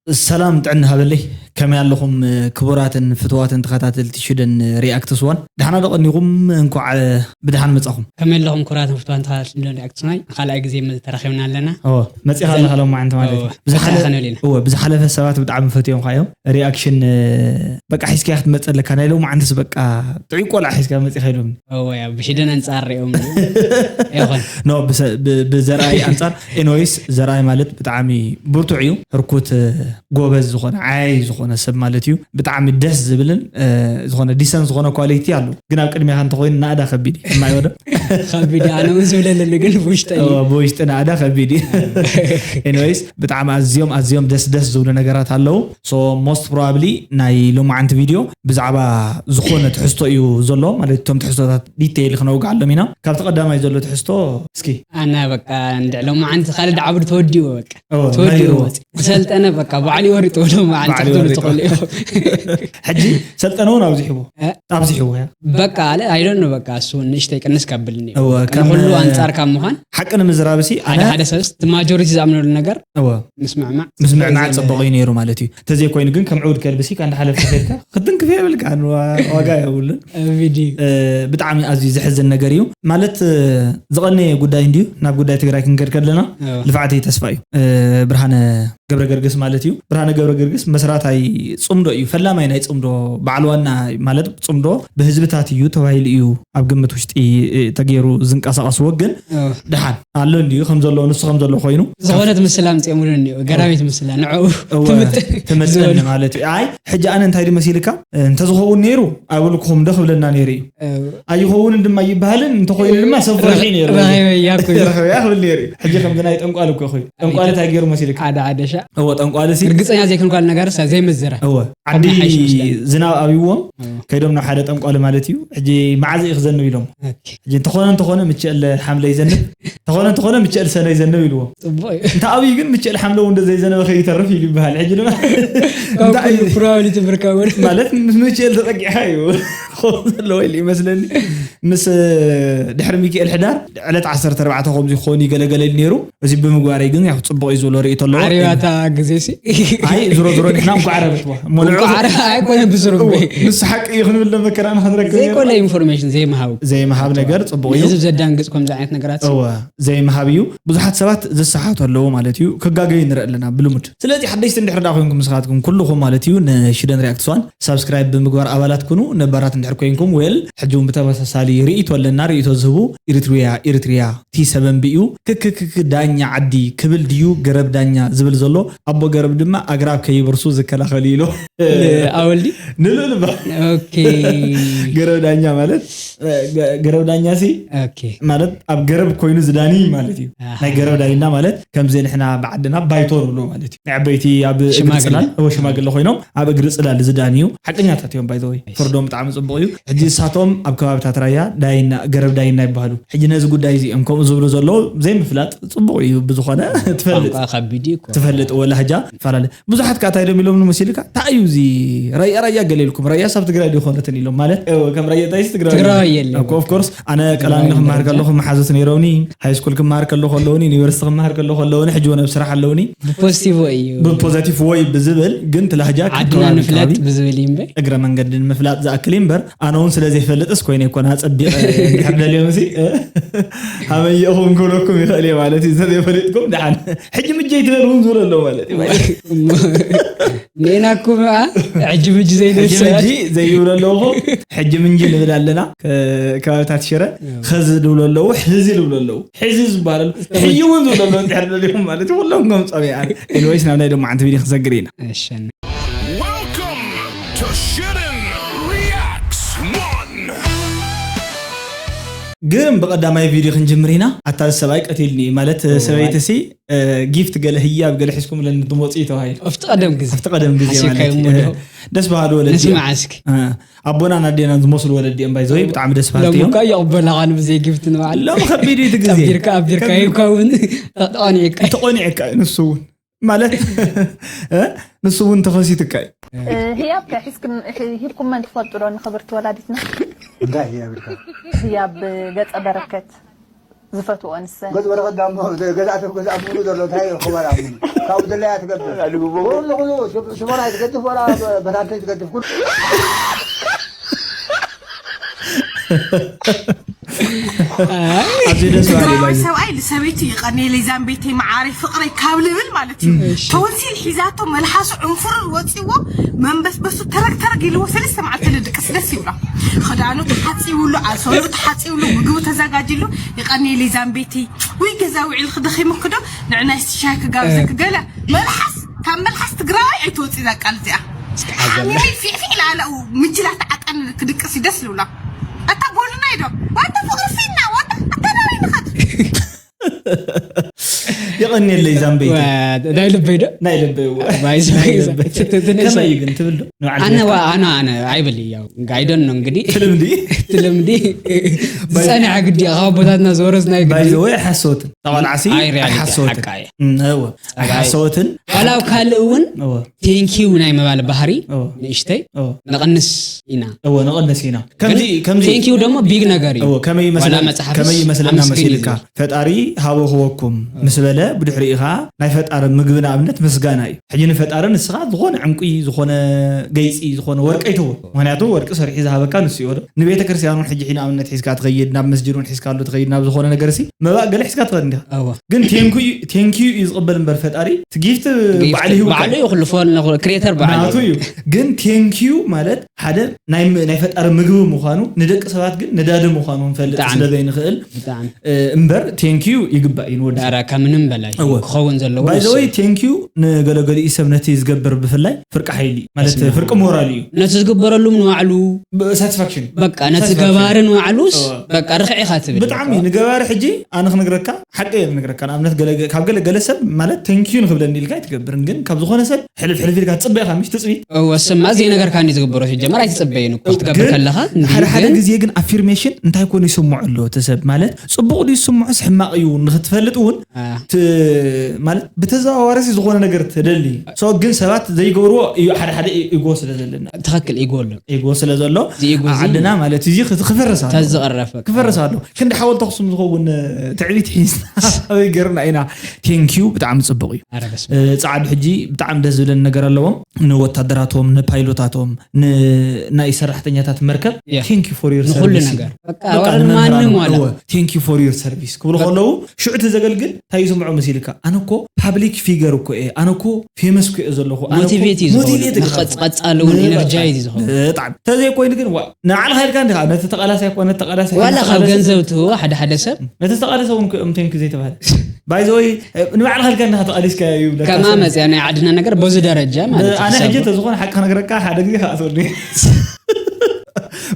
ሰላም ጥዕና ሃበለይ። ከመይ ኣለኹም ክቡራትን ፍትዋትን ተኸታተልቲ ሽደን ሪኣክትስ ዋን? ደሓና ዶ ቀኒኹም? እንኳዕ ብደሓን መጻኹም። ከመይ ኣለኹም ክቡራትን ፍትዋትን ተኸታተልቲ ሽደን ሪኣክትስ ዋን? ንኻልኣይ ግዜ ተራኺብና ኣለና። እወ፣ መጺኻ ኣለኻ ሎማዓንቲ ማለት እዩ። እወ፣ ብዝሓለ-፣ መጺኻ ነሊና። እወ፣ ብዝሓለፈ ሰባት ብጣዕሚ ፈትዮም ካዮም። ሪኣክሽን፣ በቃ ሒዝካያ ክትመጽእ ኣለካ። ናይ ሎማዓንትስ በቃ ጥዑይ ቆልዓ ሒዝካ መጺኻ ኢሎም። እወ፣ ያው ብሽደን ኣንጻር ሪኦም ይኹን። ኖ፣ ብሰ-፣ ብ-፣ ብዘርኣይ ኣንጻር፣ ኤኒዌይስ፣ ዘርኣይ ማለት ብጣዕሚ ብርቱዕ እዩ። ህርኩት፣ ጎበዝ ዝኾነ፣ ዓያይ ዝኾነ ሰብ ማለት እዩ። ብጣዕሚ ደስ ዝብልን፣ እ፣ ዝኾነ ዲሰንት ዝኾነ ኳሊቲ ኣለዎ። ግን ኣብ ቅድሚኻ እንተኾይኑ ናእዳ ከቢድ እዩ። እማይ ወደ ከቢድ እዩ። ኣነ እውን ዝብለለሉ ግን ብውሽጠ እዩ። እወ፣ ብውሽጢ ናእዳ ከቢድ እዩ። ኤኒዌይስ፣ ብጣዕሚ ኣዝዮም፣ ኣዝዮም ደስ፣ ደስ ዝብሉ ነገራት ኣለዉ። ሶ፣ ሞስት ፕሮባብሊ ናይ ሎማዓንቲ ቪድዮ ብዛዕባ ዝኾነ ትሕዝቶ እዩ ዘሎ። ማለት፣ እቶም ትሕዝቶታት ዲቴይል ክነውግዓሎም ኢና። ካብቲ ቀዳማይ ዘሎ ትሕዝቶ፣ እስኪ። ኣነ በቃ እንድዕ ሎማዓንቲ ካልድ ዓብዱ ተወዲኡ በቃ። እወ፣ ተወዲኡ ነይርዎ። መጽእ። ሰልጠነ በቃ ባዕሉ ይወሪጡ ሎማዓንቲ ባዕሉ ክትብሉ ይወሪጡ። ትኽእሉ ኢኹም። ሕጂ ሰልጠነ እውን ኣብዚሕዎ። እ? ኣብዚሕዎ፣ ያ። በቃ ኣለ፣ I don't know፣ በቃ እሱ ንእሽተይ ቅንስ ከብልኒ እዩ። እወ፣ በቃ ከም ንኹሉ ኣንጻር ካብ ምዃን ሓቂ ንምዝራብሲ፣ ሓደ ኣነ ሓደ ሰብስ እቲ ማጆሪቲ ዝኣምነሉ ነገር እወ። ምስምዕማዕ ምስምዕማዕ ጽቡቅ እዩ። ጽቡቅ እዩ ነይሩ ማለት እዩ። ተዘይኮይኑ ግን ከም ዕውድ ከልብሲ፣ ካንዳ ሓለፍካ ከድካ ክትንክፍ የብልካን፣ ዋ-፣ ዋጋ የብሉን። ቪድዩ። እ፣ ብጣዕሚ ኣዝዩ ዘሕዝን ነገር እዩ። ማለት፣ እ፣ ዝቐነየ ጉዳይ እንድዩ። ናብ ጉዳይ ትግራይ ክንከድ ከለና እወ። ልፍዓተይ ተስፋ እዩ። እ፣ ብርሃነ ገብረ ገርግስ ማለት እዩ። ብርሃነ ገብረ ገርግስ መስራታይ ጽምዶ እዩ። ፈላማይ ናይ ጽምዶ በዓል ዋና ማለት ጽምዶ ብህዝብታት እዩ ተባሂሉ እዩ ኣብ ግምት ውሽጢ፣ እ፣ ተገይሩ ዝንቀሳቐስዎ። ግን እወ። ደሓን ኣሎ እንድዩ ከም ዘሎ፣ ንሱ ከም ዘሎ ኮይኑ። ዝኾነት ምስላ ኣምጺኦምሉ እኒኦ፣ ገራሚት ምስላ፣ ንዕኡ እወ፣ ትምጥን ትምጥን ዝበሉ። ማለት እዩ። ኣይ፣ ሕጂ ኣነ እንታይ ድመሲልካ? እንተዝኸውን ነይሩ ኣይበልኩኹም ዶ ክብለና ነይሩ እዩ። እወ። ኣይኸውንን ድማ ይበሃልን፣ እንተኾይኑ ድማ ሰብ ፈሪሑ ነይሩ። ረኺበያ ክብል። ረኺበያ ክብል ነይሩ እዩ። ሕጂ ከምዚ ናይ ጠንቋል እኮ ኮይኑ። ጠንቋል እንታይ ገይሩ መሲልካ? ሓደ ሓደ ሻዕ። እወ፣ ጠንቋል ሲ ርግጸኛ ዘይኮንካሉ ነገር ሳ ዘይምዝረ። እወ፣ ዓዲ ከምና ሓይሽ መስለኒ። ዝናብ ኣብይዎም እወ። ከይዶም ናብ ሓደ ጠንቋል ማለት እዩ። ሕጂ መዓዝ እዩ ክዘንብ ኢሎም። ኦኬ። ሕጂ እንተኾነ፣ እንተኾነ ምቸል ሓምለ ይዘንብ፣ እንተኾነ፣ እንተኾነ ምቸል ሰነ ይዘንብ ኢልዎ። ጽቡቕ እዩ። እንተ ኣብዩ ግን ምቸል ሓምለ እውን ዘይዘነበ ከይተርፍ ኢሉ ይበሃል። ሕጂ ድማ ካብ እንታይ ኩሉ ፕሮባብሊቲ ምርካብ ወደ ማለት ምስ ምቸል ተጠቂዕካ እዩ ክኸውን ዘለዎ ኢሉ ይመስለኒ። ምስ ድሕሪ ሚካኤል ሕዳር ዕለት ዓሰርተ ኣርባዕተ ከምዚ ክኸውን ይገለገለ ኢሉ ነይሩ። እዚ ብምግባረይ ግን ያው ጽቡቕ እዩ ዝብሎ ርእይቶ ኣለዎ። ዓሪባታ ግዜ ሲ። ኣይ፣ ዝሮ ዝሮ ንሕና እንኳዕ ዓረበትዋ። እሞ ንዑ እንኳዕ ዓረ-፣ ኣይኮነ ብስሩ እዎ፣ እምበይ። ንሱ ሓቂ እዩ ክንብል ዶ መከራና ክንረክብ ነይሩ? ዘይኮነ ኢንፎርሜሽን ዘይምሃብ። ዘይምሃብ ነገር ጽቡቕ እዩ። ንህዝብ ዘዳንግጽ ከምዚ ዓይነት ነገራት ሲ። እወ፣ ዘይምሃብ እዩ። ብዙሓት ሰባት ዝሰሓቱ ኣለዉ ማለት እዩ። ክጋገዩ ንርኢ ኣለና ብልሙድ። ስለዚ ሓደሽቲ እንድሕር ደኣ ኮይንኩም ንስኻትኩም ኩልኹም ማለት እዩ ንሽደን ሪኣክትስ ዋን ሳብስክራይብ ብምግባር ኣባላት ኩኑ። ነባራት እንድሕር ኮይንኩም ዌል፣ ሕጂ እውን ብተመሳሳሊ ርእይቶ ኣለና። ርእይቶ ዝህቡ ኢሪትሪያ፣ ኢሪትሪያ ቲ ሰበን ቢ እዩ። ክክክክ ዳኛ ዓዲ ክብል ድዩ ገረብ ዳኛ ዝብል ዘሎ? ኣቦ ገረብ ድማ ኣግራብ ከይበርሱ ዝከላኸል እዩ ኢሉ። ንኣወልዲ? ንልኡል እባ። ኦኬ። ገረብ ዳኛ ማለት፣ ገ-፣ ገረብ ዳኛ ሲ ኦኬ። ማለት ኣብ ገረብ ኮይኑ ዝዳኒ ማለት እዩ። ኣሃ። ናይ ገረብ ዳይና ማለት ከምዚ ንሕና ብዓድና ባይቶ ንብሎ ማለት እዩ። ናይ ዓበይቲ ኣብ እግሪ ሽማግለ። ጽላል፣ እወ፣ ሽማግለ ኮይኖም ኣብ እግሪ ጽላል ዝዳንዩ ሓቀኛታት እዮም። ባይ ዘ ወይ፣ ኣይ። ፍርዶም ብጣዕሚ ጽቡቕ እዩ። ሕጂ ንሳቶም ኣብ ከባብታት ራያ ዳይና፣ ገረብ ዳይና ይበሃሉ። ሕጂ ነዚ ጉዳይ እዚ እዮም ከምኡ ዝብሉ ዘለዉ ዘይምፍላጥ ጽቡቕ እዩ። ብዝኾነ ትፈልጥ፣ ቋንቋ ከቢድ እዩ እኮ። ትፈልጥ ወላ ህጃ ይፈላለ። ብዙሓት ከኣ እንታይ ኢሎም ኢሎም ንመሲልካ፣ እንታይ እዩ እዚ ራያ ራያ ገለ ኢልኩም፣ ራያስ ኣብ ትግራይ ዶ ይኾነትን ኢሎም ማለት፣ እወ፣ ከም ራያ ታይስ ትግራይ ትግራይ የለን። እኮ፣ ኦፍ ኮርስ፣ ኣነ ቀላሚ ትግራይ ክመሃር የለን። ከለኹ መሓዙት ነይሮምኒ፣ ሃይ ስኩል ክመሃር ከለኹ ኣለውኒ፣ ዩኒቨርሲቲ ክመሃር ከለኹ ኣለውኒ፣ ሕጂ እውን ኣብ ስራሕ ኣለውኒ። ብፖዚቲቭ ወይ እዩ። ብፖዚቲቭ ወይ ብዝብል፣ ግን እቲ ላህጃ ዓድና ከከባቢ ንፍለጥ ከባቢ ብዝብል እዩ እምበር። እግረ መንገዲ ንምፍላጥ ዝኣክል እዩ እምበር፣ ኣነ እውን ስለ ዘይፈልጥስ ኮይነ ኣይኮነ ኣጸቢቐ እንድሕር ደልዮምሲ፣ እ፣ ሃመየኹም ክብለኩም ይኽእል እየ ማለት እዩ። እንተዘይፈሊጥኩም ደሓን ሕጂ ምጀይ ትበል እውን ዝብሎ ኣለዉ ማለት እዩ። ንኤናኩም ኣ፣ ሕጂ ምጂ ሕጂ ዘይነብሰ። ምጂ ዘይብሉ ኣለዉ። ሕጂ ምንጂ ንብል ኣለና። ከ-፣ ከባብታት ሽረ እዎ። ኸዚ ዝብሉ ኣለዉ፣ ሕዚ ዝብሉ ኣለዉ። ሕዚ ዝበሃል ሕጂ እውን ዝብሉ ኣለዉ። እንድሕር ደሊኹም ማለት እዩ። ኩሎም ከም ጸሚያ። ኤኒዌይስ፣ ናብ ናይ ሎማዓንቲ ቪድዮ ክንሰግር ኢና። እሺ። Welcome to Shitten Reacts one። ግን ብቐዳማይ ቪድዮ ክንጅምር ኢና። ኣታ ሰብኣይ ቀቲልኒ ማለት እዋይ። ሰበይቲ ሲ፣ እ፣ ጊፍት ገለ ህያብ ገለ ሒዝኩምለኒ ትመጹ እዩ ተባሂሉ። ኣብቲ ቀደም ግዜ። ኣብቲ ቀደም ግዜ ሓሲብካዮ ማለት እዩ። እሞ ዶ? እ፣ ደስ በሃሊ ወለዲ እዮም። ንስማዕ እስኪ። እ፣ ኣቦናን ኣዴናን ዝመስሉ ወለዲ እዮም። ባይ ዘ ወይ ብጣዕሚ ደስ በሃልቲ ሎሚ እዮም። እኳ የቕበልኻ ንብዘይ ጊፍት ንባዕሉ። ሎሚ ከቢድ እዩ እቲ ግዜ። ጠቢርካ ኣብዲርካ ከቢድ። ሂብካ እውን ተቐኒዕካ። ተቐኒዕካ እዩ ንሱ እውን። ማለት፣ እ፣ ንሱ እውን ተኸሲትካ እዩ። እ፣ ህያብ ከ ሒዝክን-፣ ሒ-፣ ሂብኩመን ትፈልጡ ዶ ንኽብርቲ ወላዲትና? እንታይ ህያብ ኢልካ? ህያብ ገጸ በረከት። ዝፈትዎ ኣንሰ። ገዝ ወረቐት ዳሞ ገዛእቲ ገዛእ ምሉ ዘሎ እንታይ ይረኽቦ ኣላ ምኑ ካብኡ ዘለያ ትገብር ኣልግቦ። ኩሉ ኩሉ ሽሞና ትገድፍ ወላ በታንተ ትገድፍ ኩሉ ኣዝዩ ደስ በሃሊ ትግራዋይ ላይቭ። ሰብኣይ ንሰበይቱ ይቐንየለይ ዛምቤተይ መዓረይ ፍቕረይ ካብ ልብል ማለት እዩ። ተወንሲል ሒዛቶ መልሓሱ ዕንፉርር ወፂዎ መንበስበሱ ተረግ ተረግ ኢልዎ ሰለስተ መዓልቲ ልድቅስ ደስ ይብሎ። ክዳኑ ተሓፂብሉ ኣንሶሉ ተሓፂብሉ ምግቡ ተዘጋጅሉ ይቐንየለይ ዛምቤተይ። ውይ ገዛ ውዒል ክደኺምክዶ ንዕናይ ሻይ ክጋብዘክ ገለ መልሓስ ካብ መልሓስ ትግራዋይ ኣይትወፂ እዛ ቃል እዚኣ። ሓሚመይ ፊዕፊዕ ኢላ ኣላ ምጅላ ተዓጣን ክድቅስ እዩ ደስ ዝብላ። ኣታ ጎልና ኢዶ ዋንተ ፍቕሪ ፊና ዋንተ ኣታ ናበይ ንኸድ የቐንየለይ ዛምቤት ናይ ልበይ ዶ ናይ ልበይ እዋ። ባይዘ ከመይ እዩ ግን ትብል ዶ ንባዕልኻ ኣነ ጌርካ? ዋ- ኣነ ኣነ ኣይብል ያው ጋይደን ነው እንግዲህ ትልምዲ ትልምዲ ዝፀንሐ ግዲ ካብ ኣቦታትና ዝወረስናዮ ግዲ ባይዘወይ ኣይሓሰወትን ተባልዓሲ ኣይ ሪያሊቲ ኣይሓሰወትን ሓቃ እየ እም፣ እወ ዋላው ካልእ እውን እወ ቴንኪዩ ናይ ምባል ባህሪ እወ ንእሽተይ እወ ንቐንስ ኢና እወ ንቐንስ ኢና ከምዚ ከምዚ ቴንኪዩ ደግሞ ቢግ ነገር እዩ እወ ከመይ ይመስለ- ዋላ መጽሓፍስ ከመይ ይመስለና ኣመስግን እዩ መሲልካ ፈጣሪ ሃበ ክወኩም ምስ በለ ብድሕሪ ኢኻ ናይ ፈጣሪ ምግቢ ንኣብነት ምስጋና እዩ ሕጂ ንፈጣሪ ንስኻ ዝኾነ ዕንቁ ዝኾነ ገይፂ ዝኾነ ወርቂ ኣይትህቦ ምክንያቱ ወርቂ ሰሪሒ ዝሃበካ ንሱ እዩ ዶ ንቤተ ክርስቲያን እውን ሕጂ ንኣብነት ሒዝካ ትኸይድ ናብ መስጅድ እውን ሒዝካ ኣሎ ትኸይድ ናብ ዝኾነ ነገር ሲ መባእ ገለ ሒዝካ ትኸድ እንዲኻ እወ ግን ቴንኪዩ እዩ ዝቕበል እምበር ፈጣሪ እቲ ጊፍት ባዕሉ ይህብካ ባዕሉ እዩ ኩሉ ፎን ክሬተር ባዕሉ ናቱ እዩ ግን ቴንኪዩ ማለት ሓደ ናይ ም- ናይ ፈጣሪ ምግቢ ምዃኑ ንደቂ ሰባት ግን ነዳዲ ምዃኑ ንፈልጥ ብጣዕሚ። ስለ ዘይንኽእል ብጣዕሚ እ፣ እምበር ቴንኪዩ ይግባእ እዩ ንወዲ ዳራ ከምንም በላይ እወ። ክኸውን ዘለዎ ባይዘወይ ቴንኪዩ ንገለገሊኡ ሰብ ነቲ ዝገብር ብፍላይ ፍርቂ ሓይሊ ማለት ፍርቂ ሞራል እዩ ነቲ ዝግበረሉ ንባዕሉ ሳቲስፋክሽን በቃ ነቲ ሳቲስፋክሽን። ገባሪ ንባዕሉስ እወ። በቃ ርክዒ ኢኻ ትብል ብጣዕሚ ንገባሪ ሕጂ ኣነ ክነግረካ ሓቂ እየ ክነግረካ ንኣብነት ገለ- ካብ ገለ ገለ ሰብ ማለት ቴንኪዩ ንክብለኒ ኢልካ ኣይትገብርን ግን ካብ ዝኾነ ሰብ ሕልፍ ሕልፍ ኢልካ ትፅበ ኢኻ ምሽ ትፅቢ ወስማ ዘይነገርካ እንዲ ዝግበሮ ሲጀመር ኣይትፅበይን እኮ ክትገብር ግን ከለኻ እንዲ ሓደ ሓደ ግን- ግዜ ግን ኣፊርሜሽን እንታይ ኮነ ይስምዖ ኣሎ እቲ ሰብ ማለት ፅቡቅ ድዩ ዝስምዖ ሕማቅ እዩ ንክትፈልጥ እውን አ፣ ት- ማለት ብተዘዋዋሪ ሲ ዝኾነ ነገር ትደሊ so ግን ሰባት ዘይገብርዎ እዩ ሓደ ሓደ ኢጎ ስለ ዘለና ትኽክል ኢጎ ኣሎ ኢጎ ስለ ዘሎ እዚ ኢጎ እዚ ዓድና ማለት እዚ ክፈርስ ኣሎ ተዝቐረፈ ክፈርስ ኣሎ ክንዲ ሓወልቲ ኣክሱም ዝኸውን ትዕቢት ሒዝና ኣበይ ገርና ኢና ቴንኪዩ ብጣዕሚ ፅቡቅ እዩ ኣረ በስመ እ፣ ፃዓዱ ሕጂ ብጣዕሚ ደስ ዝብለኒ ነገር ኣለዎም ንወታደራቶም ንፓይሎታቶም ን- ናይ ሰራሕተኛታት መርከብ Yeah. ቴንኪዩ ፎር ዩር ንኩሉ ሰርቪስ ነገር በቃ በቃ ወረ ንመምህራን ማንም እውን፣ ዋላ እወ፣ ቴንክ ዩ ፎር ዩር ሰርቪስ ክብሉ ከለዉ ሽዑ እቲ ዘገልግል እንታይ እዩ ዝምዖ መሲልካ ኣነ እኮ ፓብሊክ ፊገር እኮ እየ ኣነ እኮ ፌመስ እኮ እየ ዘለኹ ኣነ እኮ ሞቲቬት እዩ ሞቲቬት ዝኸውን ይገብር። ንቐፃሉ እውን ንቐፃሉ። ኤነርጃይዝ እዩ ዝኸውን ብጣዕሚ ተዘይኮይኑ ግን ዋ ንዓልኻ ኢልካ እንዲኻ ነቲ ተቓላሳይ ኮነ ተቓላሳይ ዋላ ነቲ ካብ ተቓላሳይ- ገንዘብ ትህቦ ሓደ ሓደ ሰብ ነቲ ዝተቓለሰ እውን ክኦም ቴንክ ዘይተባሃለ ባይዘወይ ንባዕልኻ ኢልካ እንዲኻ ተቓሊስካ እዩ ይብለካ ከማ ሰብ። መፅያ ናይ ዓድና ነገር በዚ ደረጃ ማለት እዩ ኣነ ሕጂ ትሰብሮ። ተዝኾነ ሓቂ ክነግረካ ሓደ ግዜ ክኣትወኒ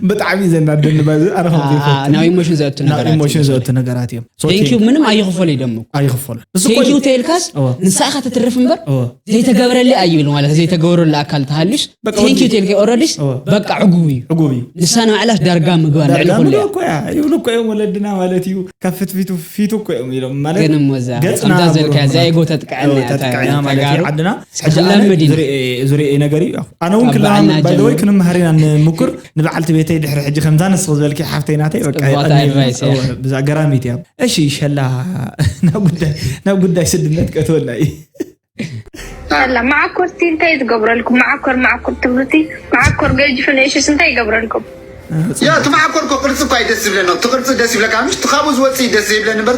ብጣዕሚ እዩ ዘናደኒ ባዚ ኣነ ከም አ- ዘይፈቱ ናብ ኢሞሽን ዘእቱ ናብ ነገራት ኢሞሽን ዘእቱ ነገራት እዮም So, ቴንኪዩ thank- ምንም ኣይኽፈል እዩ ደሞ ኣይኽፈሉ ንሱ እኮ ቴንኪዩ ተይልካስ እወ። ንስኻ ተትርፍ እምበር እወ። ዘይተገብረሊ ኣይብል ማለት ዘይተገብረሉ ኣካል ተሃልዩስ በቃ ቴንኪዩ ወዲ- ተይልካ ኦረዲስ እወ። በቃ ዕጉብ እዩ ዕጉብ እዩ ንሳ ንባዕላስ ዳርጋ ምግባ ልዕሊ ዳርጋ ኩሉ ምሎ እያ እኮ እያ ይብሉ እኮ እዮም ወለድና ማለት እዩ ካብ ፍትፊቱ ፊቱ እኮ እዮም ኢሎም ማለት ግን እሞ እዛ ገፅና ከምዛ ዘልካ ብሩህ እዛ ነው። ኤጎ ተጥቅዐና እወ፣ እያ ተጥቅዐና ማለት እዩ ተጋሩ ዓድና ሕጂ ለምድ ኢና ዝርኤ- ዝርኤ ነገር እዩ ኣነ እውን ካብ ክለማመድ በዓልና ባይዘወይ ጀምሩ። ክንመሃር ኢና ንምኩር ንበዓልቲ ቤተይ ድሕሪ ሕጂ ከምዛ ንስኽ ዝበልኪ ሓፍተይ ናተይ በቃ ጽቡቕ የቐንየልና። ኣድቫይስ እያ። እወ፣ ብዛ ገራሚት እያ እሺ ሸላ ናብ ጉዳይ ናብ ጉዳይ ስድነት ቀትወና እዩ ኣላ መዓኮርቲ እንታይ ትገብረልኩም መዓኮር መዓኮር ትብሉቲ መዓኮር ገጅፍ ንእሽስ እንታይ ይገብረልኩም ያ እቲ መዓኮር እኮ ቅርፂ እኳ ደስ ዝብለኒ እቲ ቅርፂ ደስ ይብለካ ምሽ እቲ ካብኡ ዝወፅእ ደስ ዘይብለኒ እምበር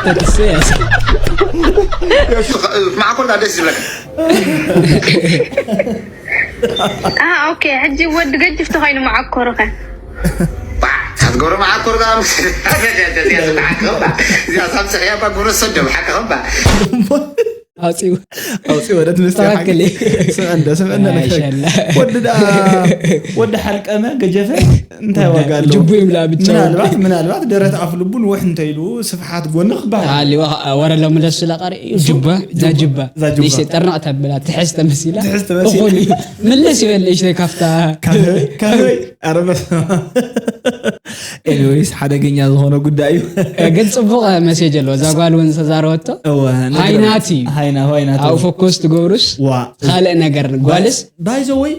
ተድሰ እያ መዓኮር ዳ ደስ ይብለካ ኦኬ ሕጂ ወዲ ገጅፍ ተኮይኑ መዓኮርኸ ሳትገብሮ መዓኮር ዳ እዚኣ ሳምስሕ እያ ባ ግብረ ሰዶም ሓቂ ከምባ ኣውፅኡ ኣውፂ ወደ ትምህርቲ ተባክል። ስምዕንደ ስምዕንደ ኣይሻላ። ወዲ ደኣ ወዲ ሓልቀመ ገጀፈ እንታይ ዋጋ ኣለዎ ጅቡ ይብላ ብቻ ምናልባት ምናልባት ደረት ኣፍ ልቡ ንውሕ እንተኢሉ ስፍሓት ጎኒ ክበሃል ሃሊዋ ወረ ሎሚ ደስ ዝላ ቀሪ እዩ ጅባ እዛ ጅባ እዛ ጅባ። ንእሽተይ ጠርናቕ ተብላ ትሕዝ ተመሲላ ትሕዝ ተመሲላ። እኹል እዩ ምልስ ይበል እሽተይ ካብታ ካህበይ ካህበይ ኣረ በስመ ኣብ። ኤኒዌይስ ሓደገኛ ዝኾነ ጉዳይ እዩ። ግን ፅቡቅ መሴጅ ኣለዎ። እዛ ጓል እውን ዝተዛረበቶ እወ፣ ሃይናት እዩ። ሃይና ሃይናት ኣብኡ ፎኮስ ትገብሩስ ዋ ካልእ ነገር ጓልስ ባይዘወይ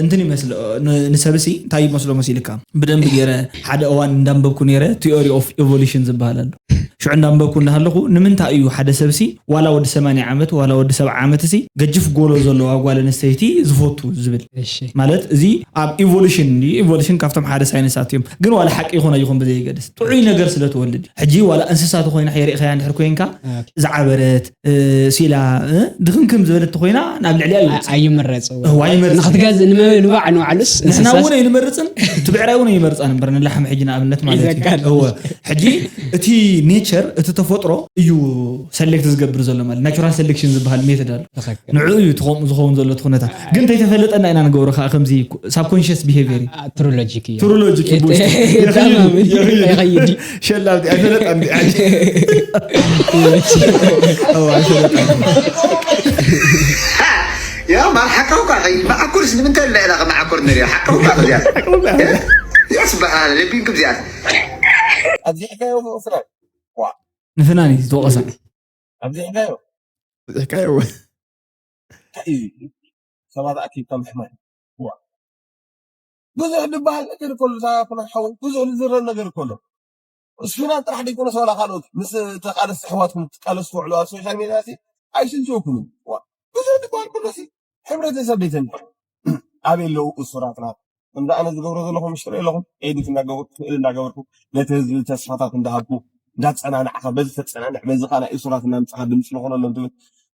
እንትን ይመስል ን- ንሰብሲ እንታይ ይመስሎ መሲልካ? ብደንብ ገይረ ሓደ እዋን እንዳንበብኩ ነይረ። ቲዮሪ ኦፍ ኢቮሉሽን ዝበሃል ኣሎ። ሽዑ እንዳንበብኩ እንዳሃለኹ ንምንታይ እዩ ሓደ ሰብሲ ዋላ ወዲ ሰማንያ ዓመት ዋላ ወዲ ሰብዓ ዓመት ሲ ገጅፍ ጎሎ ዘለዋ ጓል ኣንስተይቲ ዝፈቱ ዝብል? እሺ ማለት እዚ ኣብ ኢቮሉሽን ኢቮሉሽን ካብቶም ሓደ ሳይንሳት እዮም። ግን ዋላ ሓቂ ይኹን ኣይኹን ብዘየገድስ ጥዑይ ነገር ስለ ትወልድ ሕጂ ዋላ እንስሳ ተኮይና የርእኸያ እንድሕር ኮይንካ ዝዓበረት ሲላ ድኽምክም ዝበለት ተኮይና ናብ ልዕሊያ ይወፅእ። ኣይምረፅ እዋ ይመርፅ። ንክትገዝእ ንምብላዕ ንባዕሉስ ንሕና እንስሳስ እውን ኣይንመርፅን። እቲ ብዕራይ እውን ኣይመርፃን እምበር ንላሕም ሕጂ ንኣብነት ማለት እዩ። ይዘካል። እወ ሕጂ እቲ ኔቸር እቲ ተፈጥሮ እዩ ሰሌክት ዝገብር ዘሎ ማለት ናቹራል ሴሌክሽን ዝበሃል ሜተድ ኣሎ። ትኽክል። ንዕኡ እዩ እቲ ከምኡ ዝኸውን ዘሎ እቲ ኩነታት። ግን እንተይተፈለጠና ኢና ንገብሮ ከዓ ከምዚ ሳብኮንሽስ ቢሄቪየር እዩ። ትሩሎጂክ እዩ ትሩ ሎጂክ እዩ ብውሽጢ። የታማምን የኽይድ። የኸይድ ሸላ ኣብቲ ኣይፈለጣን። ያ ማር ሓቀውካ ኸይ መዓኩርስ ንምንታይ ለዕላ ከመዓኩር ንሪኦ ሓቀውካ ዚኣ ያስ በሃል ለቢንኩም ዚኣ ኣብዚሕካዮ ምእስራይ ንፍናን እዩ ዝተወቐሰ። ኣብዚሕካዮ ብዝሕካዮ እንታይ እዩ ሰባት ኣኪብካ ምሕማይ ዋ ብዙሕ ዝበሃል ነገር ከሎ እዛ ፍናን ሓወይ ብዙሕ ዝዝረብ ነገር ከሎ እስፍናን ጥራሕ ደይኮነስ ዋላ ካልኦት ምስ ተቃለስቲ ኣሕዋትኩም ትቃለሱ ትውዕሉ ኣብ ሶሻል ሜድያ ሲ ኣይስልችወኩምን ዋ ብዙሕ ዝበሃል ከሎ ሲ ሕብረተሰብ ደይተንድሑ ኣበይ ኣለዉ እሱራትና ከምዚ ኣነ ዝገብሮ ዘለኹ ምሽጥር የለኹም ኤዲት እናገበርኩ ስእል እናገበርኩ ነቲ ህዝቢ ተስፋታት እንዳሃብኩ እንዳፀናናዕካ በዚ ተፀናንዕ በዚ ከዓ ናይ እሱራት እናምፅኻ ድምፂ ንኾነሎም ትብል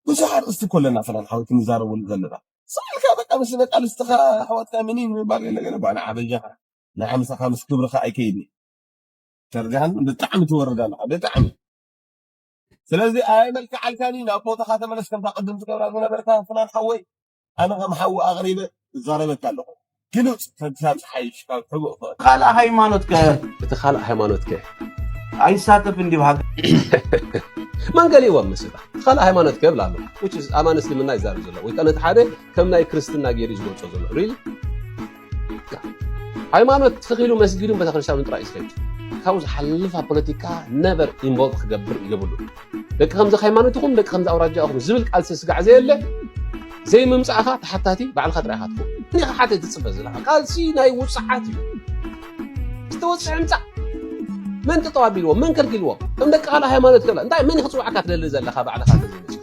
ብዙሕ ኣርእስቲ እኮ ኣለና ፍናን ሓወይ ክንዛረበሉ ዘለና ስኣልካ በቃ ምስ ነቃልስትኻ ኣሕዋትካ ምኒን ምባል ገለ ገለ ባ ንዓ በጃኻ ንዓ ምሳኻ ምስ ክብርኻ ኣይከይድኒ ተርዲኻን ብጣዕሚ ትወርድ ኣለኻ ብጣዕሚ ስለዚ ኣየመልክዓልካን እዩ ናብ ቦታኻ ተመለስ ከምታ ቅድም ትገብራ ዝነበርካ ፍናን ሓወይ ኣነ ከም ሓዊ ኣቕሪበ እዛረበካ ኣለኹ ግልፅ ተግሳፅ ሓይሽ ካብ ሕቡእ ክእል ካልእ ሃይማኖት ከ እቲ ካልእ ሃይማኖት ከ ኣይሳተፍ እንዲ ብሃገር መን ገሊዎም መስልካ እቲ ካልእ ሃይማኖት ከ ይብል ኣሎ which is ኣማን እስልምና ይዛረብ ዘሎ ወይ ከነ ሓደ ከም ናይ ክርስትና ገይሩ ዝገልጾ ዘሎ really ሃይማኖት ተኺሉ መስጊድን ቤተክርስትያኑ ጥራይ እዩ ዝኸይድ ካብኡ ዝሓልፍ ኣብ ፖለቲካ never involve ክገብር የብሉ ደቂ ከምዚ ሃይማኖት ኢኹም ደቂ ከምዚ ኣውራጃ ኢኹም ዝብል ቃልሲ ስጋዕ ዘየለ ዘይምምፃእኻ ተሓታቲ ባዕልኻ ጥራይ ኢኻ ትኸውን መን ኢኻ ሓተ ትፅበ ዘለኻ ቃልሲ ናይ ውፅዓት እዩ ዝተወፅዐ ምፃእ መን ጠጠው ኣቢልዎ መን ከልኪልዎ ከም ደቂ ካልእ ሃይማኖት ክብላ እንታይ መን ክፅዋዕካ ትደሊ ዘለኻ ባዕልኻ ተዘይመፂኻ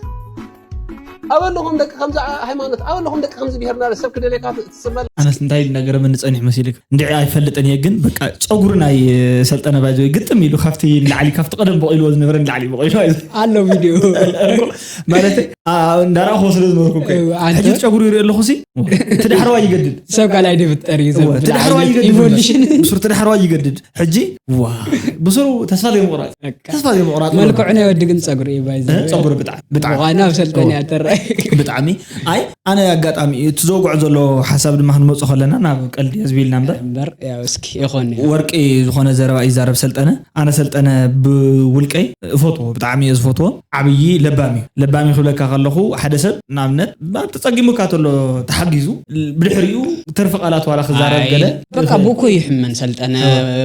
ኣበለኹም ደቂ ከምዚ ሃይማኖት ኣበለኹም ደቂ ከምዚ ብሄር እናበለ ሰብ ክደልየካ ትፅበ ኣነስ እንታይ ነገረ መን ጸኒሕ መሲልክ እንድዒ ኣይፈልጥን እየ ግን በቃ ጸጉሪ ናይ ሰልጠነ ባይዘ ግጥም ኢሉ ካብቲ ንላዕሊ ካብቲ ቀደም በቂልዎ ዝነበረ ንላዕሊ በቂሉ ኣሎ ቪድዮ ማለት እንዳረኣኹ ስለ ዝነበርኩ ኣንተ ሕጂ ጸጉሪ ይርኢ ኣለኹ ሲ እቲ ዳሕረዋይ ይገድድ ሰብ ካልኣይ ድፍጠር እዩ እቲ ዳሕረዋይ ይገድድ ኢቮሉሽን ብሱር እቲ ዳሕረዋይ ይገድድ ሕጂ ዋ ብሱሩ ተስፋ ዘይምቑራፅ ተስፋ ዘይምቑራፅ መልክዑ ናይ ወዲ ግን ጸጉሪ እዩ ባይዘ ጸጉሪ ብጣዕሚ ብጣዕሚ ዋና ኣብ ሰልጠነ ያተራይ ብጣዕሚ ኣይ ኣነ ኣጋጣሚ እዩ እቲ ዘውግዖ ዘሎ ሓሳብ ድማ ክንመፁ ከለና ናብ ቀልዲ እየ ዝቢልና እምበር እምበር ያው እስኪ ይኾን እዩ ወርቂ ዝኾነ ዘረባ ይዛረብ ሰልጠነ ኣነ ሰልጠነ ብውልቀይ እፈትዎ ብጣዕሚ እየ ዝፈትዎ ዓብዪ ለባም እዩ ለባም እዩ ክብለካ ከለኹ ሓደ ሰብ ንኣብነት ኣብ ተፀጊሙካ ተሎ ተሓጊዙ ብድሕሪኡ ተርፊ ቃላት ዋላ ክዛረብ ኣይ፣ ገለ በቃ ብእኮ ይሕመን ሰልጠነ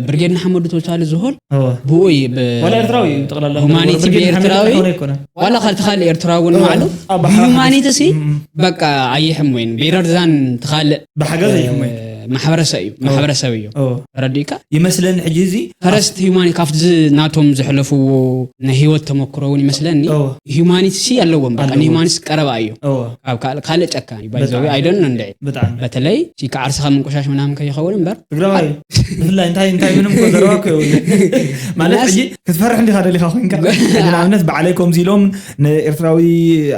ብርጌድ ንሓመዱ ተወሳሊ ዝሆን እወ። ብኡ እዩ ብ- ዋላ ኤርትራዊ እዩ ጠቕላላ ሁማኒቲ ብርጌድ ሓመድ ብኤርትራዊ ጥራሕ ኣይኮነን። ዋላ ካብ ትኻል ኤርትራዊ እውን እወ። ባዕሉ ኣብ ባሕሪ ብሂዩማኒቲ ሲ እም። በቃ ኣይሕም ወይን ቤረርዛን ትኻል ብሓገዝ ኣይሕም ወይን ማሕበረሰብ እዩ ማሕበረሰብ እዩ እወ። ረዲእካ ይመስለኒ ሕጂ እዚ ፈረስት ሂዩማኒ ካብቲ ዝ- ናቶም ዘሕለፍዎ ናይ ህይወት ተመክሮ እውን ይመስለኒ እወ። ሂዩማኒቲ ሲ ኣለዎም በቃ ኣለዎም። ንሂዩማኒቲ ቀረባ እዩ ካብ ካልእ ካልእ ጨካን እዩ ባይዘዊ ብጣዕሚ። ኣይደን እንድዒ ብጣዕሚ በተለይ ሲ ክዓርስኻ ምንቆሻሽ ምናምን ከይኸውን እምበር ትግራዋይ እዩ። ብፍላይ እንታይ እንታይ ምንም እኮ ዘረባ እኮ የብሉን። ማለት ናስ- ሕጂ ክትፈርሕ እንዲኻ ደሊኻ ኮይንካ ሕጂ ንኣብነት ባዕለይ ከምዚ ኢሎም ንኤርትራዊ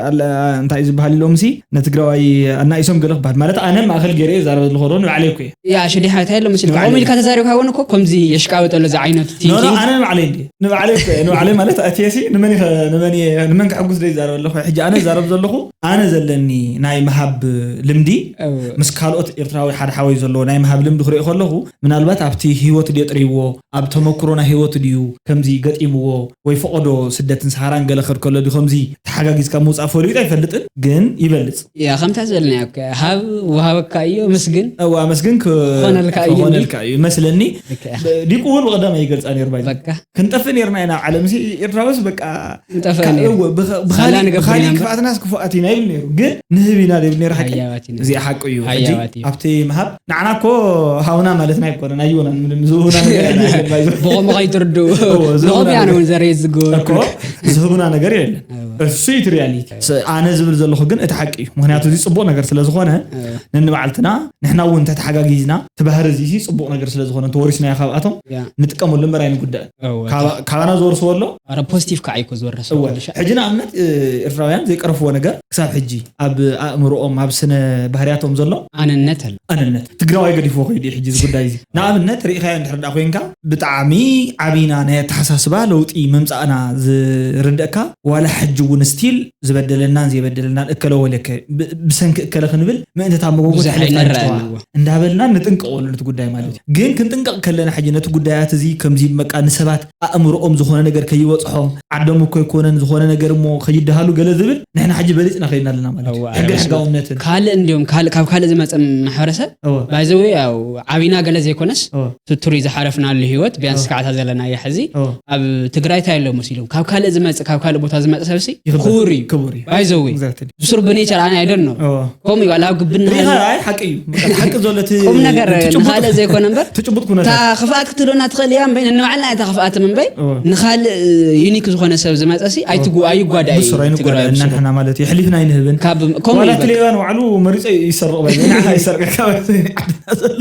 ኣለ- እንታይ እዩ ዝበሃል ኢሎም ሲ ንትግራዋይ ኣናኢሶም ገለ ክበሃል ማለት ኣነ ማእኸል ገይረ እየ ዛረበ ዘለኹ ዶ ንባዕለይ እኮ እየ ያ ሽዲሓ እንታይ ኣሎ መሲልካ ንባዕለይ። ከምኡ ኢልካ ተዛሪብካ ይኮን እኮ ከምዚ የሽቃበጠ ኣሎ እዚ ዓይነት ኖ ኖ ቲንኪንግ ኣነ ንባዕለይ እንዲ ንባዕለይ እኮ እየ ንባዕለይ ማለት ኣትየ ሲ ንመን ኢኸ- ንመን እየ- ንመን ክሕጉስ ደይ ዛረበ ኣለኹ ሕጂ ኣነ ዛረብ ዘለኹ ኣነ ዘለኒ ናይ ምሃብ ልምዲ ምስ ካልኦት ኤርትራዊ ሓደ ሓወይ ዘለዎ ናይ ምሃብ ልምዲ ክሪኦ ከለኹ ምናልባት ኣብቲ ህይወቱ ድዮ ጥርይዎ ኣብ ተመክሮ ናይ ህይወቱ ድዩ ከምዚ ገጢምዎ ወይ ፈቐዶ ስደትን ሰሃራን ገለ ክድ ከሎ ድዩ ከምዚ ተሓጋጊዝካ ምውፃእ ፈሊጡ ኣይፈልጥን ግን ይበልፅ ያ ከምታ ዝበልናዮ ከ፣ ሃብ ወሃበካ እዮ ምስግን እዋ መስግን ክኾነልካ እዩ እንዲ? ክኾነልካ እዩ መስለኒ። ልክዕ። ዲቁ እውን ብቐዳም ኣይገልፃ ነይሩ ባይ በቃ ክንጠፍእ ነይርና ኢና ዓለም ሲ ኤርትራውስ በቃ ንጠፍእ ካ- ነይሩ። እወ፣ ብኸ- ሳላ ብኻሊእ ንገብር ብኻሊእ ኢና እምበር። ክፍኣትናስ ክፉኣት ኢና ይብል ነይሩ፣ ግን ንህብ ኢና ደብል ነይሩ ሓቂ። ሃያባት ኢና። እዚኣ ሓቂ እዩ። ሕጂ ሃያባት ኢና። ኣብቲ ምሃብ ንዓና እኮ ሃውና ማለትና ኣይኮነን፣ ኣይወናን ምንም ዝህቡና ነገር የለን። ብኸምኡ ከይትርድኡ እዎ፣ ዝህቡና ንቐቢያን ነገር እውን ዘረየት ዝገበሩ እኮ ዝህቡና ነገር የለን። እሱ እቲ ሪያሊቲ። ስ- ኣነ ዝብል ዘለኹ ግን እቲ ሓቂ እዩ። ምክንያቱ እዚ ፅቡቕ ነገር ስለ ዝኾነ ነንባዕልትና ንሕና እውን ተተሓጋጊዝና እቲ ባህሪ እዚ ሲ ፅቡቕ ነገር ስለ ዝኾነ ተወሪስናዮ ካብኣቶም ያ። ንጥቀመሉ እምበር ኣይንጉዳእን። እወ። ካባ- ካባና ዝወርሱ ኣሎ ኣረ ፖዚቲቭ ከዓ እዩ እኮ ዝወረሰ እወ። ኩሉ ሻዕ። ሕጂ ንኣብነት እ፣ ኤርትራውያን ዘይቀረፍዎ ነገር ክሳብ ሕጂ ኣብ ኣእምሮኦም ኣብ ስነ ባህርያቶም ዘሎ ኣነነት ኣሎ ኣነነት ትግራዋይ ገዲፍዎ ከይዱ እዩ። ሕጂ እዚ ጉዳይ እዚ ንኣብነት ርኢኻዮ እንድሕር ዳ ኮይንካ ብጣዕሚ ዓቢና ናይ ኣተሓሳስባ ለውጢ ምምፃእና ዝርደእካ ዋላ ሕጂ እውን ስቲል ዝበደለናን ዘይበደለናን እከለ ወለከ ብ- ብሰንኪ እከለ ክንብል ምእንተታ መጎጎ ብዙሕ ተሕልፍና ኣይንረኣን ንጨዋ እዎ። እንዳበልና ንጥንቀቐሉ ነቲ ጉዳይ ማለት እዩ። ግን ክንጥንቀቕ ከለና ሕጂ ነቲ ጉዳያት እዚ ከምዚ በቃ ንሰባት ኣእምሮኦም ዝኾነ ነገር ከይበፅሖም ዓዶም እኮ ኣይኮነን ዝኾነ ነገር እሞ ከይደሃሉ ገለ ዝብል ንሕና ሕጂ በሊፅና ከይድና ኣለና ማለት እዩ። እዋ፣ ሕግን እዋ። ሕጋውነትን ካልእ እንዲዮም ካልእ ካብ ካልእ ዝመፅእ ማሕበረሰብ እወ ባይዘወይ ያው ዓቢና ገለ ዘይኮነስ እወ ትቱሪ ዝሓለፍናሉ ህይወት ቢያንስ እወ። ከዓታ ዘለና እያ ሕዚ እወ ኣብ ትግራይ እንታይ ኣሎ መሲሎም ካብ ካልእ ዝመፅእ ካብ ካልእ ቦታ ዝመፅእ ሰብሲ ይኽበር። ክቡር እዩ ክቡር እዩ። ባይዘወይ Exactly። ብሱር ብኔቸር ኣነ ኣይደን ነው እወ ከምኡ እዩ ዋላ ኣብ ግብና ሪኢኻ ኣይ ሓቂ እዩ። በቃ ሓቂ ዘሎ እቲ ቁም ነገር እቲ ጭቡጥ- ንኻልእ ዘይኮነ እምበር እቲ ጭቡጥ እታ ኩነታት ክፍኣት ክትህልወና ትኽእል እያ እምበይ ንንባዕልና እታ ክፍኣት እምበይ እወ ንኻልእ ዩኒክ ዝኾነ ሰብ ዝመፀ ሲ ኣይትጉ ኣይጓዳ እዩ ብሱር ኣይንጓዳ ትግራይ እና ብሱር። ንሕና ማለት እዩ። ሕሊፍና ኣይንህብን። ካብ ከምኡ ዋላ እዩ እቲ በቃ። ሌባ ንባዕሉ መሪፀ ይሰርቕ ባይ ንዓኻ ይሰርቀካ ባይ ዓድና ዘሎ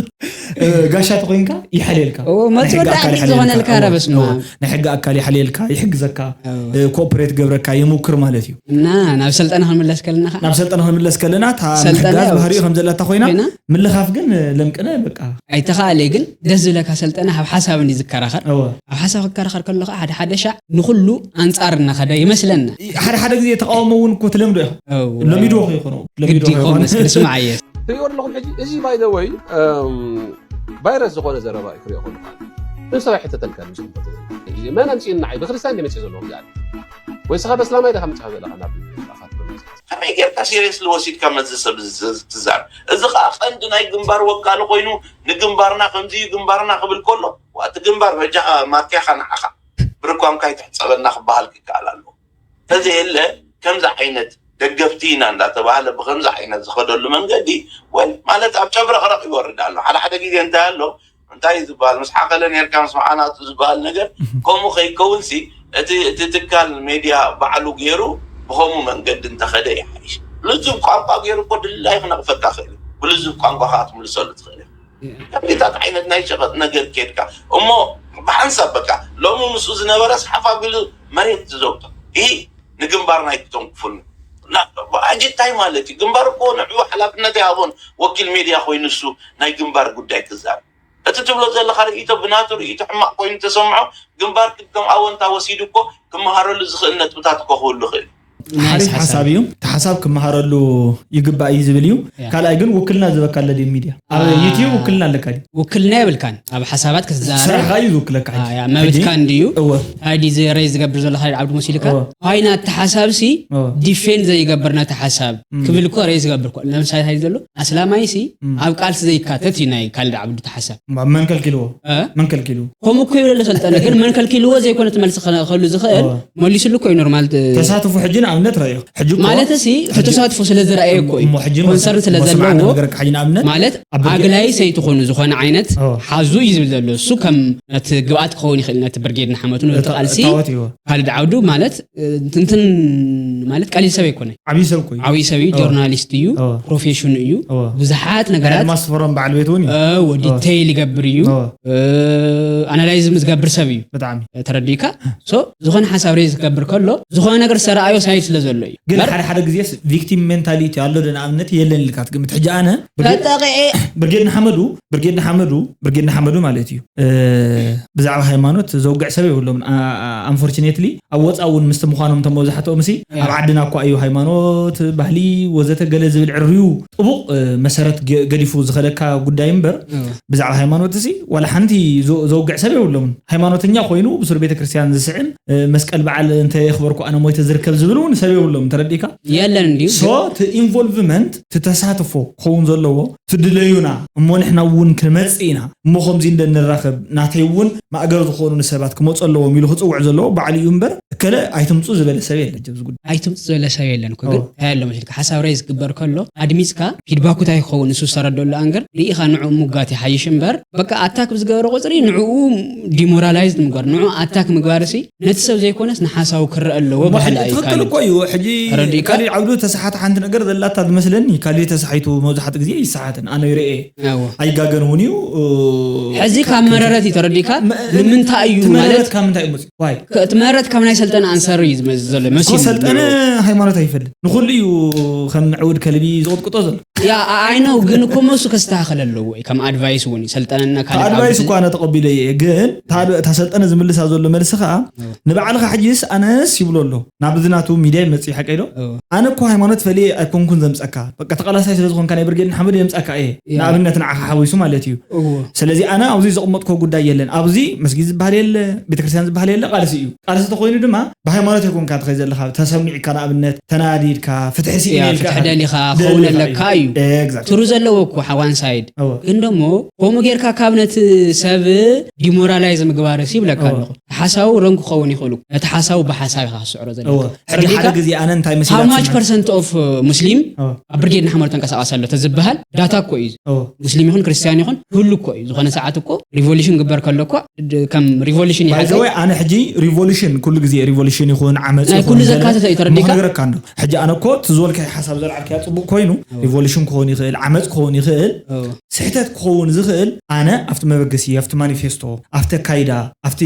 እ፣ ጋሻ ተኾይንካ ይሓልየልካ እዎ፣ መቶ ናይ ሕጊ ወዲ ኣካል ዓዲ ይሓልየልካ። ዝኾነልካ እዎ፣ ረበስማ። እዎ፣ ናይ ሕጊ ኣካል ይሓልየልካ፣ ይሕግዘካ፣ እዎ። እ፣ ኮኦፕሬት ገብረካ ይሙክር ማለት እዩ። እና ናብ ሰልጠና ክንምለስ ከለና ከዓ ናብ ሰልጠና ክንምለስ ከለና እታ ሰልጠና ምሕጋዝ ያው ባህሪኡ ከም ዘለታ ኮይና ኮይና? ምልኻፍ ግን ለምቅነ በቃ ኣይተኻእለ ግን ደስ ዝብለካ ሰልጠና ኣብ ሓሳብ እንዲ ዝከራኸር እወ ኣብ ሓሳብ ክከራኸር ከሎ ከዓ ሓደ ሓደ ሻዕ ንኩሉ ኣንፃር እናኸደ ይመስለና ሓደ ሓደ ግዜ ተቃውሞ እውን እኮ ትለምዶ ኢኻ እወ። ለሚድዎ ከይኮነ ግዲ ይኸውን መስክር ስማዓየ ትሪኦ ኣለኹም ሕጂ እዚ ባይዘወይ ቫይረስ ዝኾነ ዘረባ እዩ ክሪኦ ከለኹ። ንሰብ ኣይሕተተልካ መን ኣምፅኡ ንዓይ ብክርስትያን ደ መፅኡ ዘለዎም ዝኣል ወይ ስኻ በስላማይ ደካ ምፅኻ ዘለካ ናብ ኣፋት ከመይ ጌርካ ሲሪየስሊ ወሲድካ መዚ ሰብ ትዛር? እዚ ከዓ ቀንዲ ናይ ግንባር ወካሊ ኮይኑ ንግንባርና ከምዚ እዩ ግንባርና ክብል ከሎ ዋቲ ግንባር በጃኻ ማትያኻ ንዓኻ ብርኳንካ ይትሕፀበና ክበሃል ክከኣል ኣለዎ። ተዘየለ ከምዚ ዓይነት ደገፍቲ ኢና እንዳተባህለ ብከምዚ ዓይነት ዝኸደሉ መንገዲ ወይ ማለት ኣብ ጨብረቕረቕ ይወርድ ኣሎ። ሓደ ሓደ ግዜ እንታይ ኣሎ እንታይ እዩ ዝበሃል ምስ ሓኸለ ነርካ ምስ መዓናቱ ዝበሃል ነገር ከምኡ ከይከውን ሲ እቲ እቲ ትካል ሜድያ ባዕሉ ገይሩ ብከምኡ መንገዲ እንተኸደ ይሓይሽ። ልዙብ ቋንቋ ገይሩ እኮ ድላይ ክነቕፈካ ክእል እዩ። ብልዙብ ቋንቋ ከዓ ትምልሰሉ ትኽእል እዩ። ከምዚታት ዓይነት ናይ ሸቐጥ ነገር ኬድካ እሞ ብሓንሳብ በቃ ሎሚ ምስኡ ዝነበረ ስሓፍ ኣቢሉ መሬት ዝዘውቶ ይህ ንግንባር ናይ ክተንክፉሉ ኣጅታይ ማለት እዩ። ግንባር እኮ ንዑ ሓላፍነት ይሃቦን ወኪል ሜድያ ኮይኑ እሱ ናይ ግንባር ጉዳይ ክዛረብ እቲ ትብሎ ዘለካ ርእይቶ ብናቱ ርእይቶ ሕማቕ ኮይኑ ተሰምዖ ግንባር ከም ኣወንታ ወሲዱ እኮ ክመሃረሉ ዝኽእል ነጥብታት እኮ ክህሉ ይኽእል እዩ። ናይስ ሓሪፍ ሓሳብ እዩ። እቲ ሓሳብ ክመሃረሉ ይግባእ እዩ ዝብል እዩ። ያ። ካልኣይ ግን ውክልና ዝበካ ኣሎ ድዩ ሚድያ ኣብ አ- ዩቲዩብ ውክልና ኣለካ ድዩ? ውክልና የብልካን ኣብ ሓሳባት ክትዛረብ ስራሕካ እዩ ዝውክለካ ሕጂ። ያ፣ መብትካ ሕጂ- እንድዩ እወ ኣይዲ እዚ ረይ ዝገብር ዘለካ ዓብዲ መሲልካ እወ። ዋይና እቲ ሓሳብ ሲ እወ። ዲፌንድ ዘይገብር ነቲ ሓሳብ እም። ክብል እኮ ረይ ዝገብር እኮ ለምሳሌ እንታይ ዘሎ ኣስላማይ ሲ እም። ኣብ ቃልሲ ዘይካተት እዩ ናይ ካልድ ዓብዱ እቲ ሓሳብ ማ- መን ከልኪልዎ እ? መን ከልኪሉ ከምኡ እኮ ይብለሉ ሰልጠነ ግን መን ከልኪልዎ ዘይኮነ እቲ መልሲ ክኸሉ ዝኽእል እወ። መሊሱሉ እኮ እዩ ኖርማል እ፣ ተሳትፎ ሕጂ ንኣብነት ረእዮ ሕጂ እኮ ማለት ሲ እቲ ተሳትፎ ስለ ዝረኣየ እኮ እዩ እሞ ሕጂ ኮንሰርን ስለ እሞ ስማዕና ዘለዎ ነገረካ ሕጂ ንኣብነት ማለት ኣብ ብርጌድ- ኣግላይ ሰይትኾኑ ዝኾነ ዓይነት እወ። ሓዙ እዩ ዝብል ዘሎ እሱ ከም ነቲ ግብኣት ክኸውን ይኽእል ነቲ ብርጌድ ንሓመቱ ነቲ እታ- ቃልሲ እታወት እዎ ካልድ ዓውዱ ማለት እ፣ እንትንትን ማለት ቀሊል ሰብ ኣይኮነ ዓብዪ ሰብ እኮ እዩ ዓብዪ ሰብ እዩ እወ። ጆርናሊስት እዩ እወ። ፕሮፌሽኑ እዩ እወ። ብዙሓት ነገራት ኣድማስ ፎረም በዓል ቤት እውን እዩ እወ ዲቴይል ይገብር እዩ እወ። ኣናላይዝ ዝገብር ሰብ እዩ ብጣዕሚ ተረዲካ ሶ ዝኾነ ሓሳብ ሬዝ ክገብር ከሎ ዝኾነ ነገር ዝተረኣዮ ሳይድ ስለ ዘሎ እዩ ግን እምበር ሓደ ሓደ ግዜስ ቪክቲም ሜንታሊቲ ኣሎ ዶ ንኣብነት የለን ኢልካ ትግምት ሕጂ ኣነ ብርጌድ- ተጠቂዐ ብርጌድ ንሓመዱ ብርጌድ ንሓመዱ ብርጌድ ንሓመዱ ማለት እዩ እ፣ ብዛዕባ ሃይማኖት ዘውግዕ ሰብ የብሎም ኣንፎርችኔትሊ ኣብ ወፃ እውን ምስቲ ምዃኖም እቶም መብዛሕትኦም ሲ ያ። ኣብ ዓድና እኳ እዩ ሃይማኖት ባህሊ ወዘተ ገለ ዝብል ዕርዩ ጥቡቕ እ፣ መሰረት ገ- ገዲፉ ዝኸደካ ጉዳይ እምበር እወ። ብዛዕባ ሃይማኖት ሲ ዋላ ሓንቲ ዘ- ዘውግዕ ሰብ የብሎምን ሃይማኖተኛ ኮይኑ ብሱር ቤተክርስትያን ዝስዕም እ፣ መስቀል በዓል እንተ የኽበርኩ ኣነ ሞይተ ዝርከብ ዝብል እውን ሰብ የብሎም፣ ተረዲካ? የለን እንድዩ። So እቲ ኢንቮልቭመንት፣ እቲ ተሳትፎ ክኸውን ዘለዎ፣ ትድለዩና እሞ ንሕና እውን ክንመጽእ ኢና እሞ ከምዚ እንደ ንራኸብ፣ ናተይ እውን ማእገር ዝኾኑ ሰባት ክመፁ ኣለዎም ኢሉ ክፅውዕ ዘለዎ ባዕሉ እዩ እምበር፣ እከለ ኣይትምፁ ዝበለ ሰብ የለ ኣብዚ ጉዳይ። ኣይትምፁ ዝበለ ሰብ የለን እኮ። ግን እንታይ ኣሎ መሲልካ፣ ሓሳብ ሬዝ ክግበር ከሎ ኣድሚፅካ፣ ፊድባኩ እንታይ ክኸውን ንሱ ዝተረደሉ ኣንገር ርኢኻ ንዕኡ ምጓት ይሓይሽ እምበር፣ በቃ ኣታክ ብዝገበረ ቁፅሪ ንዕኡ ዲሞራላይዝ ምግባር፣ ንዕኡ ኣታክ ምግባር ሲ ነቲ ሰብ ዘይኮነስ ንሓሳቡ ክረአ ኣለዎ። ባህል እዩ ትኽክል ካልእ። እኮ እዩ። ሕጂ ተረዲእካ? ካሊድ ዓብዱ ተሳሓተ ሓንቲ ነገር ዘላታ ዝመስለኒ፣ ካሊድ ተሳሒቱ መብዛሕትኡ ግዜ ይሰሓትን፣ ኣነ ይርኤ እዎ። ኣይጋገን እውን እዩ። እ፣ ሕዚ ካብ መረረት እዩ ተረዲእካ። መ- ንምንታይ እዩ እቲ ማለት መረረት ካብ ምንታይ እዩ መፅኡ? ዋይ ክ- እቲ መረረት ካብ ናይ ሰልጠነ ኣንሰር እዩ ዝመዝ ዘሎ እኮ መሲሉ። ሰልጠነ ሃይማኖት ኣይፈልጥ፣ ንኩሉ እዩ ከም ምዕቡድ ከልቢ ዝቕጥቅጦ ዘሎ። ያ ኣይ ነው ግን እኮ መሱ ከስተካኸል ኣለዎ እዩ። ከም ኣድቫይስ እውን እዩ። ሰልጠነና ካልእ ኣድቫይስ ዓውዲ እኳ ኣነ ተቐቢለ እየ፣ ግን እታ እታ ሰልጠነ ዝምልሳ ዘሎ መልሲ ከዓ ንባዕልኻ ሕጂስ ኣነስ ይብሎ ኣሎ። ናብ እዚ ናቱ ሚድያ ይመፅእ ሓቀይ ዶ? እዎ። ኣነ እኮ ሃይማኖት ፈልየ ኣይኮንኩን ዘምፀካ፣ በቃ ተቓላሳይ ስለ ዝኾንካ ናይ ብርጌድ ንሓመድ የምፀካ እየ፣ ያ። ንኣብነት ንዓኻ ሓዊሱ ማለት እዩ። እዎ። ስለዚ ኣነ ኣብዚ ዘቕመጥኮ ጉዳይ የለን። ኣብዚ መስጊድ ዝበሃል የለ፣ ቤተክርስትያን ዝበሃል የለ፣ ቃልሲ እዩ። ቃልሲ ተኮይኑ ድማ ብሃይማኖት ኣይኮንካ ትኸይ ዘለካ፣ ተሰሚዕካ ንኣብነት ተናዲድካ ፍትሒ ያ ስኢነ ኢልካ ፍትሒ ኢኻ ደሊኻ ደሊኻ ክኸውን ኣለካ እዩ። Exactly። ትሩ ዘለዎ እኮ ሓዋን ሳይድ እወ። ግን ደሞ ከምኡ ጌርካ ካብ ነቲ ሰብ ዲሞራላይዝ ምግባርስ ይብለካ እወ። ኣለኹ። ሓሳቡ ረንኩ ክኸውን ይኽእሉ። ነቲ ሓሳቡ ብሓሳብ ኢኻ ክስዕሮ ዘለካ። እወ። ሕጂ ተረዲእካ? ሓደ ግዜ ኣነ እንታይ How መሲላትኒ much percent of ሙስሊም እወ። ኣብ ብርጌድ ንሓመድ ተንቀሳቐስ ኣሎ ተዝበሃል ዳታ እኮ እዩ። እወ። ሙስሊም ይኹን ክርስቲያን ይኹን ኩሉ እኮ እዩ። ዝኾነ ሰዓት እኮ ሪቮሉሽን ግበር ከሎ እኮ ድ- ከም ሪቮሉሽን By the ይሓዘ way ኣነ ሕጂ ሪቮሉሽን ኩሉ ግዜ ሪቮሉሽን ይኹን ዓመፅ ናይ ይኹን ኩሉ ገለ ዘካተተ እዩ ተረዲእካ? ምኽነግረካ እንዶ ሕጂ ኣነ እኮ እቲ ዝበልካዮ ሓሳብ ዘልዓልካዮ ፅቡቅ ኮይኑ ሪቮሉሽን ክኸውን ይኽእል፣ ዓመፅ ክኸውን ይኽእል፣ እወ። ስሕተት ክኸውን ዝኽእል ኣነ ኣብቲ መበገሲ፣ ኣብቲ ማኒፌስቶ፣ ኣብቲ ኣካይዳ፣ ኣብቲ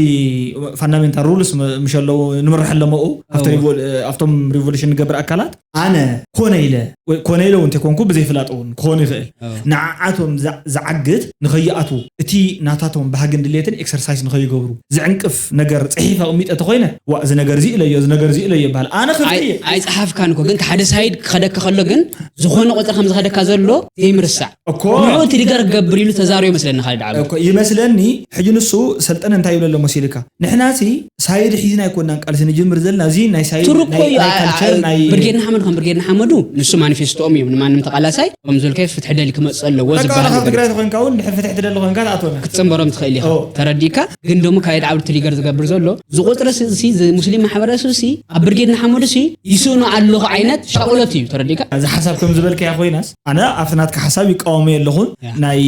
ፋንዳሜንታል ሩልስ ምሸለዉ ንምርሕ ኣለመኡ ኣብቲ እወ። ሪቮ- ኣብቶም ሪቮሉሽን ንገብር ኣካላት ኣነ ኮነ ኢለ ወይ ኮነ ኢለ እውን እንተይኮንኩ ብዘይፍላጥ እውን ክኾን ይኽእል እወ። ንዓዓቶም ዛ- ዝዓግት ንኸይኣትዉ እቲ ናታቶም ባህግን ድሌትን ኤክሰርሳይስ ንኸይገብሩ ዝዕንቅፍ ነገር ፅሒፍ ኣቕሚጠ ተኾይነ ዋ እዚ ነገር እዚ ኢለዮ እዚ ነገር እዚ ኢለዮ ይበሃል ኣነ ክፍትየ ኣይፀሓፍካን እኮ ግን ሓደ ሳይድ ክኸደካ ከሎ ግን ዝኾነ ቁፅሪ ከም ዝኸደካ ዘሎ ዘይምርሳዕ እኮ ንዑ ትሪገር ክገብር ኢሉ ተዛሪቡ ይመስለኒ ካልድ ዓብዱ እኮ ይመስለኒ ሕጂ ንሱ ሰልጠነ እንታይ ይብለ ኣሎ መሲልካ ንሕና ሲ ሳይድ ሒዝና ኣይኮናን ቃልሲ ንጅምር ዘለና እዚ ናይ ሳይድ ትሩ እኮ ናይ- እዩ ናይ ካልቸር ናይ ብርጌድ ንሓመዱ ከም ብርጌድ ንሓመዱ ንሱ ማኒፌስቶኦም እዮም ንማንም ተቃላሳይ ከም ዝልከ ፍትሒ ደሊ ክመፅእ ኣለዎ ዝበሃል ተቃላሳይ ነገር ትግራይ ተኮይንካ እውን ድሕሪ ፍትሒ ትደሊ ኮይንካ ትኣትወና ክትፅንበሮም ትኽእል ኢኻ ኦ። ተረዲእካ ግን ደሞ ካልድ ዓብዱ ትሪገር ዝገብር ዘሎ ዝቁፅሪ ሲ ሙስሊም ማሕበረሰብ ሲ ኣብ ብርጌድ ንሓመዱ ሲ ይስእኑ ኣለኹ ዓይነት ሻቁሎት እዩ ተረዲእካ እዚ ሓሳብ ከም ዝበልካያ ኮይናስ ኣነ ኣብቲ ናትካ ሓሳብ ይቃወመ ኣለኹን ያ። ናይ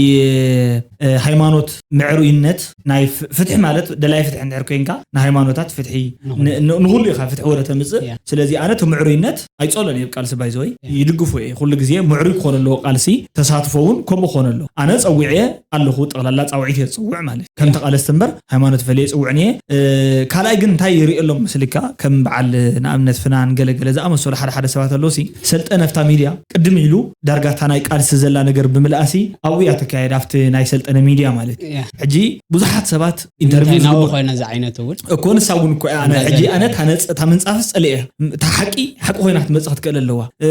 እ፣ ሃይማኖት ምዕሩይነት ናይ ፍ- ፍትሒ ማለት ደላይ ፍትሒ እንድሕር ኮይንካ ንሃይማኖታት ፍትሒ ን- ን- ንኩሉ ኢኻ ፍትሒ ወረ ተምፅእ ያ። ስለዚ ኣነ እቲ ምዕሩይነት ኣይፀሎን እየ ቃልሲ ባይዘወይ ይድግፎ እየ ኩሉ ግዜ ምዕሩይ ክኾን ኣለዎ ቃልሲ ተሳትፎ እውን ከምኡ ክኾን ኣለዎ ኣነ ፀዊዐ ኣለኹ ጠቕላላ ፃውዒት እየ ዝፅውዕ ማለት እዩ ከም ተቓለስቲ እምበር ሃይማኖት ፈልየ ይፅውዕን እየ እ፣ ካልኣይ ግን እንታይ ይርኢ ኣሎም ምስልካ ከም በዓል ንኣብነት ፍናን ገለገለ ዝኣመሰሉ ሓደ ሓደ ሰባት ኣለዉ ሲ ሰልጠነ ኣብታ ሚድያ ቅድም ኢሉ ዳርጋ እታ ናይ ቃልሲ ዘላ ነገር ብምልኣሲ ኣብኡ እያ ተካየድ ኣብቲ ናይ ሰልጠነ ሚድያ ማለት እዩ ያ። ሕጂ ብዙሓት ሰባት ኢንተርቪው ናብኡ ዝግበር ኮይነ እዚ ዓይነት እውን እኮ ንሳ እውን እኮ እያ ኣነ እንታይ ሕጂ ዘርኢ? ኣነ እታ ነፅ- እታ ምንፃፍ ፀልእ እያ እታ ሓቂ ሓቂ ኮይና ክትመፅእ ክትክእል ኣለዋ እ፣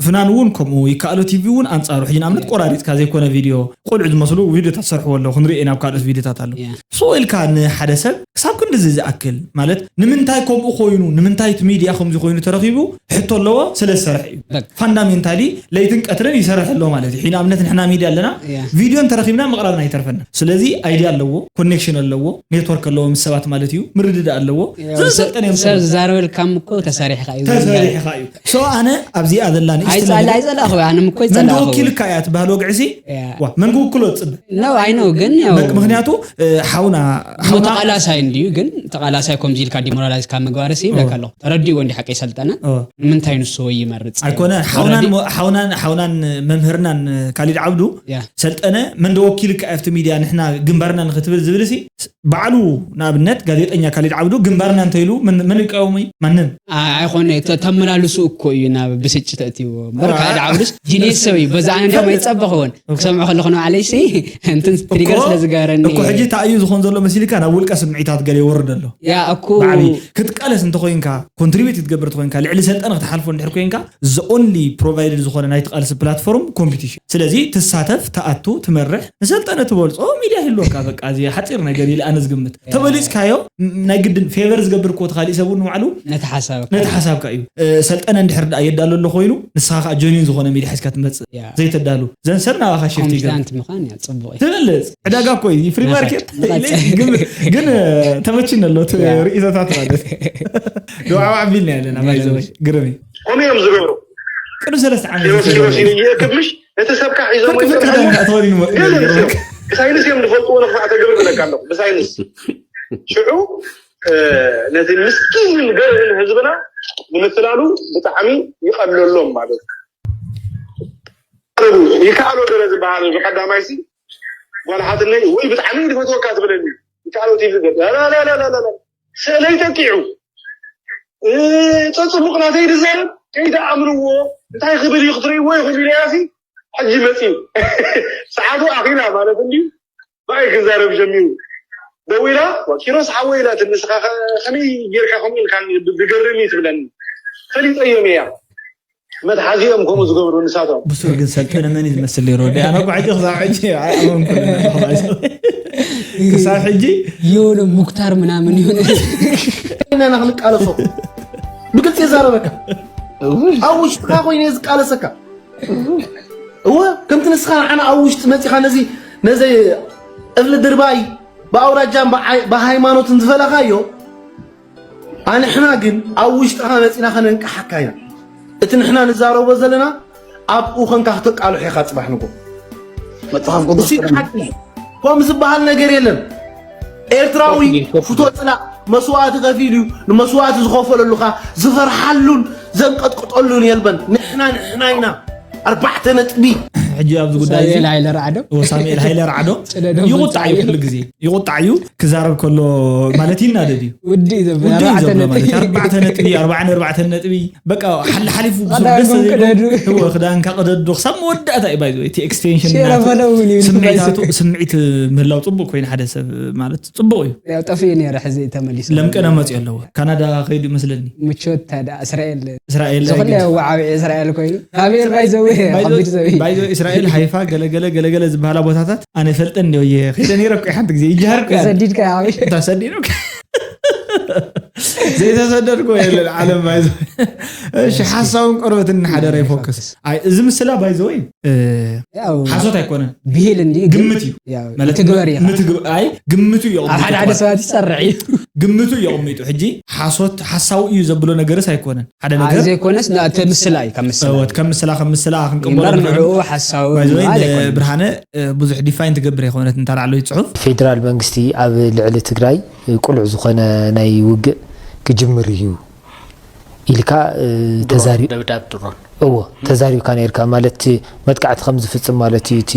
ፍናን እውን ከምኡ ይከኣሎ ቲቪ እውን ኣንፃሩ ሕጂ ንኣብነት ቆራሪፅካ ዘይኮነ ቪድዮ ቆልዑ ዝመስሉ ቪድዮታት ዝሰርሕዎ ኣለዉ ክንሪኦ ናብ ካልኦት ቪድዮታት ኣለዉ ያ። ሶ ኢልካ ንሓደ ሰብ ክሳብ ክንድዚ ዝኣክል ማለት ንምንታይ ከምኡ ኮይኑ ንምንታይ እቲ ሚድያ ከምዚ ኮይኑ ተረኺቡ ሕቶ ኣለዎ ስለ ዝሰርሕ እዩ በቃ። ፋንዳሜንታሊ ለይትን ቀትርን ይሰርሕ ኣሎ ማለት እዩ ንኣብነት ንሕና ሚድያ ኣለና ያ። ቪድዮ እንተረኺብና ምቕራብና ይተርፈና ስለዚ ኣይድያ ኣለዎ ኮኔክሽን ኣለዎ ኔትወርክ ኣለዎ ምስ ሰባት ማለት እዩ ምርድዳእ ኣለዎ ያው ዘሰልጠን እዮም ሰብ ዝዛረበልካም እኮ ተሰሪሕካ እዩ ተሰሪሕካ እዩ ሶ ኣነ ኣብዚኣ ዘላ ንእሽቲ ኣይፀላ ነገር ኣይፀላኹ ኣነ እኮ መን ይፀላኹ ተወኪልካ እያ ትበሃል ወግዒ ሲ ያ። ዋ መን ክውክሎ ትፅብእ ነው ኣይ ነው ግን ያው ምክ- ምክንያቱ እ፣ ሓውና ሓውና ተቃላሳይ እንድዩ ግን ተቃላሳይ ከምዚ ኢልካ ዲሞራላይዝ ካብ ምግባር ሲ ይብለካ ኣለኹ ተረዲእዎ እንዲ ሓቂ ሰልጠነ ኦ፣ ንምንታይ ንሱ ወይ ይመርፅ ኣይኮነ ሓውናን ሞ- ሓውናን ሓውናን መምህርናን ካሊድ ዓብዱ ያ ሰልጠነ መን ዶ ወኪልካ ኣብቲ ሚድያ ንሕና ግንባርና ንክትብል ዝብል ሲ ባዕሉ ንኣብነት ጋዜጠኛ ካሊድ ዓብዱ ግንባርና እንተኢሉ መን መን ይቃወሙ እዩ ማንም ኣ- ኣይኮነ ተ- ተመላልሱ እኮ እዩ ናብ ብስጭት እትዎ እምበር ካልድ ዓብዱስ ጂኔስ ሰብ እዩ በዛ ኣነ እንዲም ኣይፀበኽዎን ክሰምዖ ከለኹ ንባዕለይ ሲ እንትን ትሪገር እኮ- ስለ ዝገበረኒ እኮ ሕጂ እንታይ እዩ ዝኾን ዘሎ መሲልካ ናብ ውልቀ ስምዒታት ገለ ይወርድ ኣሎ ያ እኮ ብዓብዪ ክትቃለስ እንተኮይንካ ኮንትሪቢዩት ክትገብር ተኮይንካ ልዕሊ ሰልጠነ ክትሓልፎ እንድሕር ኮይንካ the only provided ዝኾነ ናይ ተቃልሲ ፕላትፎርም ኮምፒቲሽን ስለዚ ትሳተፍ ትኣቱ ትመርሕ ንሰልጠነ ትበልፆ ሚድያ ይህልወካ በቃ እዚ ሓፂር ነገር ኢለ ኣነ ዝግምት ተበሊፅካዮ ም- ናይ ግድን ፌቨር ዝገብር እኮ ተካሊእ ሰብ እውን ንባዕሉ ነቲ ሓሳብ ነቲ ሓሳብካ እዩ። ሰልጠነ እንድሕር ደኣ የዳሉ ኣሎ ኮይኑ ንስኻ ከዓ ጀኒን ዝኾነ ሚድያ ሒዝካ ትመፅእ ዘይተዳሉ ዘንሰብ ናባኻ ሽፍት ይገር ትብልፅ። ዕዳጋ እኮ እዩ ፍሪ ማርኬት። ግን ተመችነ ኣሎ ርእይቶታት ማለት ዶ ዓባዕቢልና ያለና ባይዘወይ ግርም እዩ። ከምኡ እዮም ዝገብሩ። ቅዱ ሰለስተ ዓመት ይእክብ ምሽ እቲ ሰብካ ሒዞም ብሳይንስ እዮም ዝፈልጥዎ። ንክፋዕ ተግብር ብለካ ኣለኹ ብሳይንስ ሽዑ ነቲ ምስኪን ገርህን ህዝብና ንምትላሉ ብጣዕሚ ይቐለሎም ማለት እዩ። ይከኣሎ ገለ ዝበሃል ብቀዳማይ ሲ ጓል ሓትነይ ወይ ብጣዕሚ ዝፈትወካ ትብለኒ ይከኣሎ ቲቪ ገ ስእለይ ጠቂዑ ጸጽቡቕ ናተይ ዝዛረብ ከይተኣምንዎ እንታይ ክብል እዩ ክትርእይዎ ኢኹም ኢለያ ሲ ሕጂ መጺኡ ሰዓቱ ኣኺላ ማለት እንድዩ ብኣይ ክዛረብ ጀሚሩ። ደዊላ ኪሮስ ሓወይ ኢላትኒ ንስኻ ከመይ ጌርካ ከምኡ ኢልካኒ ዝገርም እዩ ትብለኒ። ፈሊጠዮም እያ መትሓዚኦም ከምኡ ዝገብሩ ንሳቶም። ብሱር ግን ሰልጠነ መን እዩ ዝመስል ነይሩ ወዲ ኣነ እኮ ሕጂ ክሳብ ሕጂ ኣይኣመንኩን ክሳብ ሕጂ የሆነ ሙክታር ምናምን የሆነ ኢና ክንቃለሶ ብግልፂ የዛረበካ ኣብ ውሽጥካ ኮይነ ዝቃለሰካ እወ ከምቲ ንስኻ ንዓና ኣብ ውሽጢ መፂኻ ነዚ ነዚ እፍሊ ድርባይ ብኣውራጃን ብዓይ- ብሃይማኖትን ዝፈለኻዮ ኣንሕና ግን ኣብ ውሽጥኻ መፂና ከነንቅሓካ ኢና እቲ ንሕና ንዛረቦ ዘለና ኣብኡ ኸንካ ክተቃልሖ ኢኻ ፅባሕ ንጎ መፅሓፍ ቅዱስ እሱ እዩ ሓቂ። ከም ዝበሃል ነገር የለን። ኤርትራዊ ሽቶ ጽላእ መስዋእቲ ከፊሉ እዩ። ንመስዋእቲ ዝኸፈለሉ ኸኣ ዝፈርሓሉን ዘንቀጥቅጠሉን የልበን። ንሕና ንሕና ኢና። ኣርባዕተ ነጥቢ። ሕጂ ኣብዚ ጉዳይ እዚ ሳሙኤል ሃይለ ራዕዶ። እዎ፣ ሳሙኤል ሃይለ ራዕዶ ጽለዶ ይቑጣዕ እዩ መጻኢ። ኩሉ ግዜ። ይቑጣዕ እዩ። ክዛረብ ከሎ ማለት ይናደድ እዩ። ውዲ እዩ ዘብል። ውዲ እዩ ኣርባዕተ ዘብሎ ነጥቢ። ማለት ኣርባዕተ ነጥቢ፣ ኣርባዓን ኣርባዕተን ነጥቢ። በቃ ሓል- ሓሊፉ ብሱር ቀዳድም ደስ ዘይብሎ። ቅደዱ። እዎ፣ ክዳንካ ቅደዱ። ክሳብ መወዳእታ እዩ ባይ ዘ ወይ። እቲ ኤክስቴንሽን ሼር ናቱ ኣበለው እውን እዩ ስምዒታቱ፣ ባይ ዘ- ስምዒት ምህላው ጽቡቅ ኮይኑ ሓደ ሰብ ማለት ጽቡቅ እዩ። ያው ጠፊኡ ነይረ፣ ሕዚ ተመሊሱ። ለምቀና መጽኡ ኣለዎ። ካናዳ ከይዱ ይመስለኒ። ምቾት ታዲያ እስራኤል እስራኤል ላይ ዝኾነ ግን ያው ዓብዪ እስራኤል ኮይኑ። ኣቤል ባይ ዘ ወይ፣ ባይ ዘ- ከቢድ ዘ ወይ። ባይ ዘ ወይ እስራኤል ሃይፋ ገለ ገለ ገለ ገለ ዝበሃላ ቦታታት ኣነ ፈልጠን እንዲዮ እየ። ከይደ ነይረ እኮ ሓንቲ ግዜ ይጃሃር እኮ እየ። ተሰዲድካ ዓብዪ። ተሰዲዱ እኮ። ዘይተሰደድኩ የለን ዓለም ባይ ዘ ወይ። እሺ፣ ሓሳውን ቆርበትን ንሓደረ ይፎከስ። ኣይ፣ እዚ ምስላ ባይ ዘ ወይ፣ እ፣ ያው ሓሶት ኣይኮነን። ብሂል እንዲ ግን ግምት እዩ። ያው ማለት ምትግበር ኢኻ። ምትግብ-፣ ኣይ፣ ግምቱ እዩ ኣብ ሓደ ሓደ ኣቕሚጡ። ሰባት ይሰርሕ እዩ። ግምቱ እዩ ኣቕሚጡ። ሕጂ ሓሶት፣ ሓሳዊ እዩ ዘብሎ ነገርስ ኣይኮነን። ሓደ ኣይ፣ ነገር ዘይኮነስ፣ ና-፣ እቲ ምስላ እዩ፣ ካብ ምስላ። እወት፣ ከም ምስላ፣ ከም ምስላ ክንቅበሎ እምበር ንኽእል። ንዕኡ ሓሳዊ ባይ ዘ ወይ፣ ምባል ኣይኮነን። ብርሃነ፣ እ፣ ብዙሕ ዲፋይን ትገብር ኣይኮነት፣ እንታ ላዕለወይቲ ጽሑፍ። ፌደራል መንግስቲ ኣብ ልዕሊ ትግራይ፣ እ፣ ቅሉዕ ዝኾነ ናይ ውግእ ክጅምር እዩ። ኢልካ፣ እ፣ ድሮን፣ ተዛሪ-፣ ደብዳብ ድሮን። እዎ፣ ተዛሪብካ ነይርካ። ማለት፣ እቲ መጥቃዕቲ ከም ዝፍጽም ማለት እዩ፣ እቲ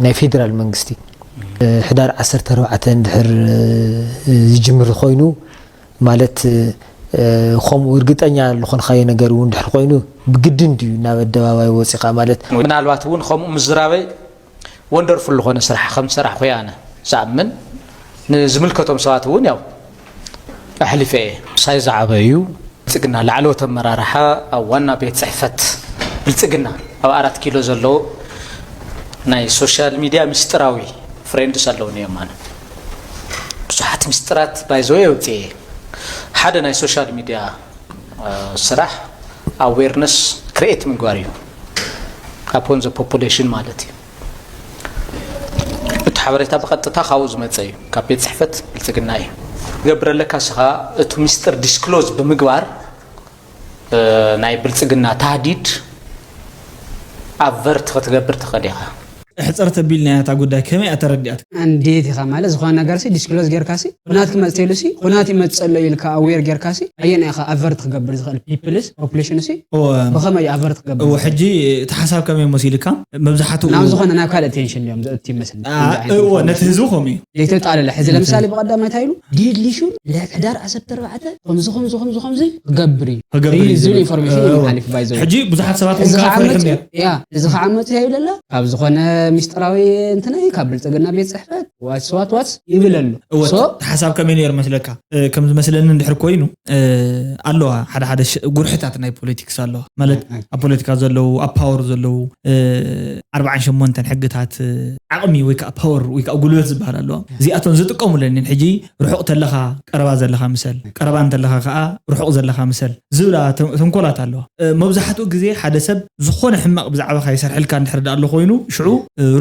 ናይ ፌደራል መንግስቲ። እ፣ ሕዳር ዓሰርተ ኣርባዕተ እንድሕር፣ እ፣ ዝጅምር ኮይኑ፣ ማለት፣ እ፣ ከምኡ እርግጠኛ ዝኾንካዮ ነገር እውን እንድሕር ኮይኑ፣ ብግድን ድዩ ናብ ኣደባባይ ወጺኻ? ማለት፣ ምናልባት እውን ከምኡ ምዝራበይ ወንደርፉል ዝኾነ ስራሕ ከም ዝሰራሕኩ እየ ኣነ ዝኣምን። ንዝምልከቶም ሰባት እውን ያው ኣሕሊፈ እየ። ምሳይ ዝዓበዩ ብልጽግና ላዕለዎት ኣመራርሓ ኣብ ዋና ቤት ጽሕፈት ብልጽግና ኣብ ኣራት ኪሎ ዘለዉ ናይ ሶሻል ሚድያ ምስጢራዊ ፍሬንድስ ኣለውኒ እዮም። ኣነ ብዙሓት ምስጢራት ባይዘወ የውፅእ እየ። ሓደ ናይ ሶሻል ሚድያ እ፣ ስራሕ ኣዌርነስ ክሪኤት ምግባር እዩ። ኣፖን ዘ ፖፑሌሽን ማለት እዩ። እቲ ሓበሬታ ብቐጥታ ካብኡ ዝመፀ እዩ፣ ካብ ቤት ፅሕፈት ብልፅግና እዩ። ትገብር ኣለካ እስኻ፣ እቲ ሚስጥር ዲስክሎዝ ብምግባር፣ እ፣ ናይ ብልፅግና ታህዲድ ኣቨርት ክትገብር ትኽእል ኢኻ። ሕፅር ተቢልና እያ እታ ጉዳይ፣ ከመይ እያ ተረዲኣት? እንዴት ኢኻ ማለት ዝኾነ ነገር ሲ ዲስክሎዝ ጌርካ ሲ ኩናት ክመጽእ ኢሉ ሲ ኩናት ይመጽእ ኣሎ ኢልካ ኣዌር ጌርካ ሲ ኣየና ኢኻ ኣቨርት ክገብር ዝኽእል? ፒፕልስ ፖፑሌሽን ሲ እወ። ብኸመይ እዩ ኣቨርት ክገብር እወ፣ ዝኽእል? ሕጂ እቲ ሓሳብ ከመይ መሲልካ? መብዛሕትኡ ናብ ዝኾነ ናብ ካልእ ቴንሽን እዮም ዘእቱ ይመስል። አ፣ ከምዚ ዓይነት እወ፣ ኢንፎርሜሽን። ነቲ ህዝቢ ከምኡ እዩ። ዘይተጣለለ። ሕዚ ለምሳሌ ብቐዳማይ እንታይ ኢሉ? ዴድሊ ሹት ለሕዳር ዓሰርተ ኣርባዕተ ከምዚ ከምዚ ከምዚ ከምዚ ክገብር እዩ። ክገብር እዩ እዩ ዝብል ዝብል። ኢንፎርሜሽን እዩ እወ። ሓሊፉ ባይ ዘ ወይ። ሕጂ ብዙሓት ሰባት እውን እዚ ከዓ ከዓ ፈሪሖም መፂኡ፣ እዮም። ያ፣ እዚ ከዓ መፂኡ ይብለላ ካብ ዝኾነ ሚስጥራዊ እንትነይ ካብ ብልጽግና ቤት ጽሕፈት ዋትስ ዋት ዋትስ ይብል ኣሎ። እወ So ሓሳብ ከመይ ነይሩ መስለካ? ከም ዝመስለኒ እንድሕር ኮይኑ ኣለዋ ሓደ ሓደ ጉርሕታት ናይ ፖለቲክስ ኣለዋ። ማለት ኣብ ፖለቲካ ዘለዉ፣ ኣብ ፓወር ዘለዉ ኣርባዓን ሸሞንተን ሕግታት ዓቕሚ ወይ ከዓ ፓወር ወይ ከዓ ጉልበት ዝበሃል ኣለዋ። እዚኣቶም ዝጥቀሙለን ሕጂ ርሑቕ ተለኻ ቀረባ ዘለኻ ምሰል፣ ቀረባ እንተለኻ ከዓ ርሑቕ ዘለኻ ምሰል ዝብላ ተንኮላት ኣለዋ። መብዛሕትኡ ግዜ ሓደ ሰብ ዝኾነ ሕማቕ ብዛዕባኻ ይሰርሐልካ እንድሕር ዳ ኣሎ ኮይኑ ሽዑ